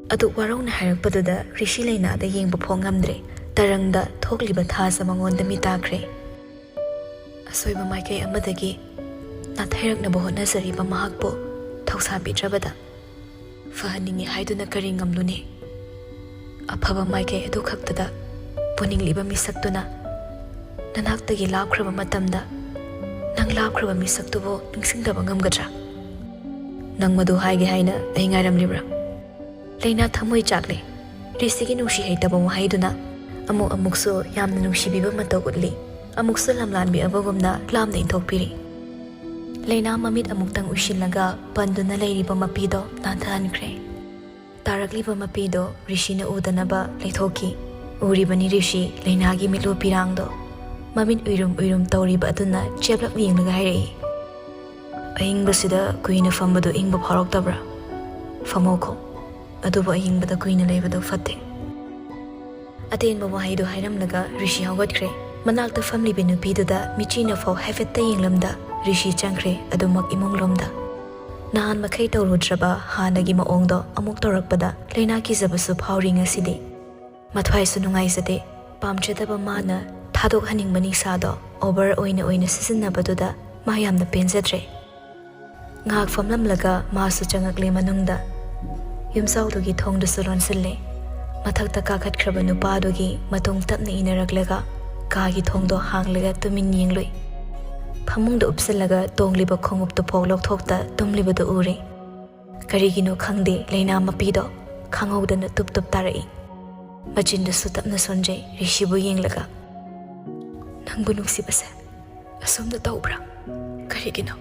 ꯑꯗꯨ ꯋꯥꯔꯧꯅ ꯍꯥꯏꯔꯛꯄꯗꯨꯗ ꯔꯤꯁꯤ ꯂꯩꯅꯥꯗ ꯌꯦꯡꯕ ꯐꯥꯎ ꯉꯝꯗ꯭ꯔꯦ꯫ ꯇꯔꯪꯗ ꯊꯣꯛꯂꯤꯕ ꯊꯥꯁꯦ ꯃꯉꯣꯟꯗ ꯃꯤꯇꯥꯈ꯭ꯔꯦ꯫ ꯑꯁꯣꯏꯕ ꯃꯥꯏꯀꯩ ꯑꯃꯗꯒꯤ ꯅꯥꯊꯩꯔꯛꯅꯕ ꯍꯣꯠꯅꯖꯔꯤꯕ ꯃꯍꯥꯛꯄꯨ ꯊꯧꯁꯥꯕꯤꯗ꯭ꯔꯕꯗ ꯐꯍꯟꯅꯤꯡꯉꯤ ꯍꯥꯏꯗꯨꯅ ꯀꯔꯤ ꯉꯝꯂꯨꯅꯤ? ꯑꯐꯕ ꯃꯥꯏꯀꯩ ꯑꯗꯨ ꯈꯛꯇꯗ ꯄꯨꯅꯤꯡꯂꯤꯕ ꯃꯤꯁꯛꯇꯨꯅ ꯅꯅꯥꯛꯇꯒꯤ ꯂꯥꯞꯈ꯭ꯔꯕ ꯃꯇꯝꯗ ꯅꯪ ꯂꯥꯞꯈ꯭ꯔꯕ ꯃꯤꯁꯛꯇꯨꯕꯨ ꯅꯤꯡꯁꯤꯡꯗꯕ ꯉꯝꯒꯗ꯭ꯔꯥ? ꯅꯪ ꯃꯗꯨ ꯍꯥꯏꯒꯦ ꯍꯥꯏꯅ ꯑꯩ ꯉꯥꯏꯔꯝꯂꯤꯕ꯭ꯔꯥ? ꯂꯩꯅꯥ ꯊꯃꯣꯏ ꯆꯥꯛꯂꯦ꯫ ꯔꯤꯁꯤꯒꯤ ꯅꯨꯡꯁꯤ ꯍꯩꯇꯕ ꯋꯥꯍꯩꯗꯨꯅ ꯑꯃꯨꯛ ꯑꯃꯨꯛꯁꯨ ꯌꯥꯝꯅ ꯅꯨꯡꯁꯤꯕꯤꯕ ꯃꯇꯧ ꯎꯠꯂꯤ, ꯑꯃꯨꯛꯁꯨ ꯂꯝꯂꯥꯟꯕꯤ ꯑꯃꯒꯨꯝꯅ ꯂꯥꯞꯅ ꯏꯟꯊꯣꯛꯄꯤꯔꯤ꯫ ꯂꯩꯅꯥ ꯃꯃꯤꯠ ꯑꯃꯨꯛꯇꯪ ꯎꯏꯁꯤꯜꯂꯒ ꯄꯟꯗꯨꯅ ꯂꯩꯔꯤꯕ ꯃꯄꯤꯗꯣ ꯅꯥꯟꯊꯍꯟꯈ꯭ꯔꯦ꯫ ꯇꯥꯔꯛꯂꯤꯕ ꯃꯄꯤꯗꯣ ꯔꯤꯁꯤꯅ ꯎꯗꯅꯕ ꯂꯩꯊꯣꯛꯈꯤ꯫ ꯎꯔꯤꯕꯅꯤ ꯔꯤꯁꯤ ꯂꯩꯅꯥꯒꯤ ꯃꯤꯠꯂꯨ ꯄꯤꯔꯥꯡꯗꯣ꯫ ꯃꯃꯤꯠ ꯎꯏꯔꯨꯝ ꯎꯏꯔꯨꯝ ꯇꯧꯔꯤꯕ ꯑꯗꯨꯅ ꯆꯦꯞꯂꯞ ꯌꯦꯡꯂꯒ ꯍꯥꯏꯔꯛꯏ, "ꯑꯏꯪꯕꯁꯤꯗ ꯀꯨꯏꯅ ꯐꯝꯕꯗꯨ ꯏꯪꯕ ꯐꯥꯎꯔꯛꯇꯕ꯭ꯔꯥ? ꯐꯝꯃꯣꯀꯣ꯫ ꯑꯗꯨꯕꯨ ꯑꯏꯪꯕꯗ ꯀꯨꯏꯅ ꯂꯩꯕꯗꯨ ꯐꯠꯇꯦ꯫" ꯑꯇꯦꯟꯕ ꯋꯥꯍꯩꯗꯨ ꯍꯥꯏꯔꯝꯂꯒ ꯔꯤꯁꯤ ꯍꯧꯒꯠꯈ꯭ꯔꯦ꯫ ꯃꯅꯥꯛꯇ ꯐꯝꯂꯤꯕꯤ ꯅꯨꯄꯤꯗꯨꯗ ꯃꯤꯆꯤꯅ ꯐꯥꯎ ꯍꯥꯏꯐꯦꯠꯇ ꯌꯦꯡꯂꯝꯗ ꯔꯤꯁꯤ ꯆꯪꯈ꯭ꯔꯦ, ꯑꯗꯨꯃꯛ ꯏꯃꯨꯡꯂꯣꯝꯗ꯫ ꯅꯍꯥꯟ ꯃꯈꯩ ꯇꯧꯔꯨꯗ꯭ꯔꯕ ꯍꯥꯟꯅꯒꯤ ꯃꯑꯣꯡꯗꯣ ꯑꯃꯨꯛ ꯇꯧꯔꯛꯄꯗ ꯂꯩꯅꯥ ꯀꯤꯖꯕꯁꯨ ꯐꯥꯎꯔꯤ ꯉꯁꯤꯗꯤ꯫ ꯃꯊ꯭ꯋꯥꯏꯁꯨ ꯅꯨꯡꯉꯥꯏꯖꯗꯦ꯫ ꯄꯥꯝꯖꯗꯕ ꯃꯥꯅ ꯊꯥꯗꯣꯛꯍꯟꯅꯤꯡꯕ ꯅꯤꯁꯥꯗꯣ ꯑꯣꯚꯔ ꯑꯣꯏꯅ ꯑꯣꯏꯅ ꯁꯤꯖꯤꯟꯅꯕꯗꯨꯗ ꯃꯥ ꯌꯥꯝꯅ ꯄꯦꯟꯖꯗ꯭ꯔꯦ꯫ ꯉꯥꯏꯍꯥꯛ ꯐꯝꯂꯝꯂꯒ ꯃꯥꯁꯨ ꯆꯪꯉꯛꯂꯦ ꯃꯅꯨꯡꯗ꯫ ꯌꯨꯝꯖꯥꯎꯗꯨꯒꯤ ꯊꯣꯡꯗꯨꯁꯨ ꯂꯣꯟꯁꯤꯜꯂꯦ꯫ ꯃꯊꯛꯇ ꯀꯥꯈꯠꯈ꯭ꯔꯕ ꯅꯨꯄꯥꯗꯨꯒꯤ ꯃꯇꯨꯡ ꯇꯞꯅ ꯏꯟꯅꯔꯛꯂꯒ ꯀꯥꯒꯤ ꯊꯣꯡꯗꯣ ꯍꯥꯡꯂꯒ ꯇꯨꯃꯤꯟ ꯌꯦꯡꯂꯨꯏ꯫ ꯐꯃꯨꯡꯗ ꯎꯞꯁꯤꯜꯂꯒ ꯇꯣꯡꯂꯤꯕ ꯈꯣꯡꯎꯞꯇꯨ ꯐꯥꯎ ꯂꯧꯊꯣꯛꯇ ꯇꯨꯝꯂꯤꯕꯗꯨ ꯎꯔꯦ꯫ ꯀꯔꯤꯒꯤꯅꯣ ꯈꯪꯗꯦ, ꯂꯩꯅꯥ ꯃꯄꯤꯗꯣ ꯈꯪꯍꯧꯗꯅ ꯇꯨꯞ ꯇꯨꯞ ꯇꯥꯔꯛꯏ꯫ ꯃꯆꯤꯟꯗꯨꯁꯨ ꯇꯞꯅ ꯁꯣꯟꯖꯩ, ꯔꯤꯁꯤꯕꯨ ꯌꯦꯡꯂꯒ꯫ "ꯅꯪꯕꯨ ꯅꯨꯡꯁꯤꯕꯁꯦ ꯑꯁꯨꯝꯅ ꯇꯧꯕ꯭ꯔꯥ? ꯀꯔꯤꯒꯤꯅꯣ?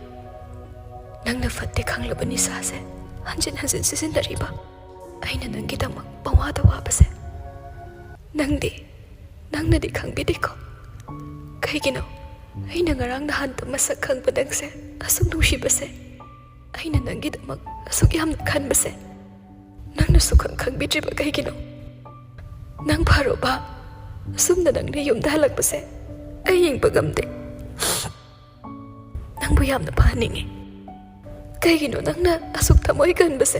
ꯅꯪꯅ ꯐꯠꯇꯦ ꯈꯪꯂꯕ ꯅꯤꯁꯥꯁꯦ ꯍꯟꯖꯤꯟ ꯍꯟꯖꯤꯟ ꯁꯤꯖꯤꯟꯅꯔꯤꯕ ꯑꯩꯅ ꯅꯪꯒꯤꯗꯃꯛ ꯄꯪꯋꯥꯗ ꯋꯥꯕꯁꯦ? ꯅꯪꯗꯤ, ꯅꯪꯅꯗꯤ ꯈꯪꯕꯤꯗꯦꯀꯣ? ꯀꯩꯒꯤꯅꯣ ꯑꯩꯅ ꯉꯔꯥꯡ ꯅꯍꯥꯟꯇ ꯃꯁꯛ ꯈꯪꯕ ꯅꯪꯁꯦ ꯑꯁꯨꯛ ꯅꯨꯡꯁꯤꯕꯁꯦ? ꯑꯩꯅ ꯅꯪꯒꯤꯗꯃꯛ ꯑꯁꯨꯛ ꯌꯥꯝꯅ ꯈꯟꯕꯁꯦ ꯅꯪꯅ ꯁꯨꯈꯪ ꯈꯪꯕꯤꯗ꯭ꯔꯤꯕ ꯀꯩꯒꯤꯅꯣ? ꯅꯪ ꯐꯔꯣꯕ?" ꯑꯁꯨꯝꯅ ꯅꯪꯅ ꯌꯨꯝꯗ ꯍꯜꯂꯛꯄꯁꯦ ꯑꯩ ꯌꯦꯡꯕ ꯉꯝꯗꯦ꯫ ꯅꯪꯕꯨ ꯌꯥꯝꯅ ꯐꯍꯟꯅꯤꯡꯉꯤ꯫ ꯀꯩꯒꯤꯅꯣ ꯅꯪꯅ ꯑꯁꯨꯛ ꯊꯃꯣꯏ ꯀꯟꯕꯁꯦ?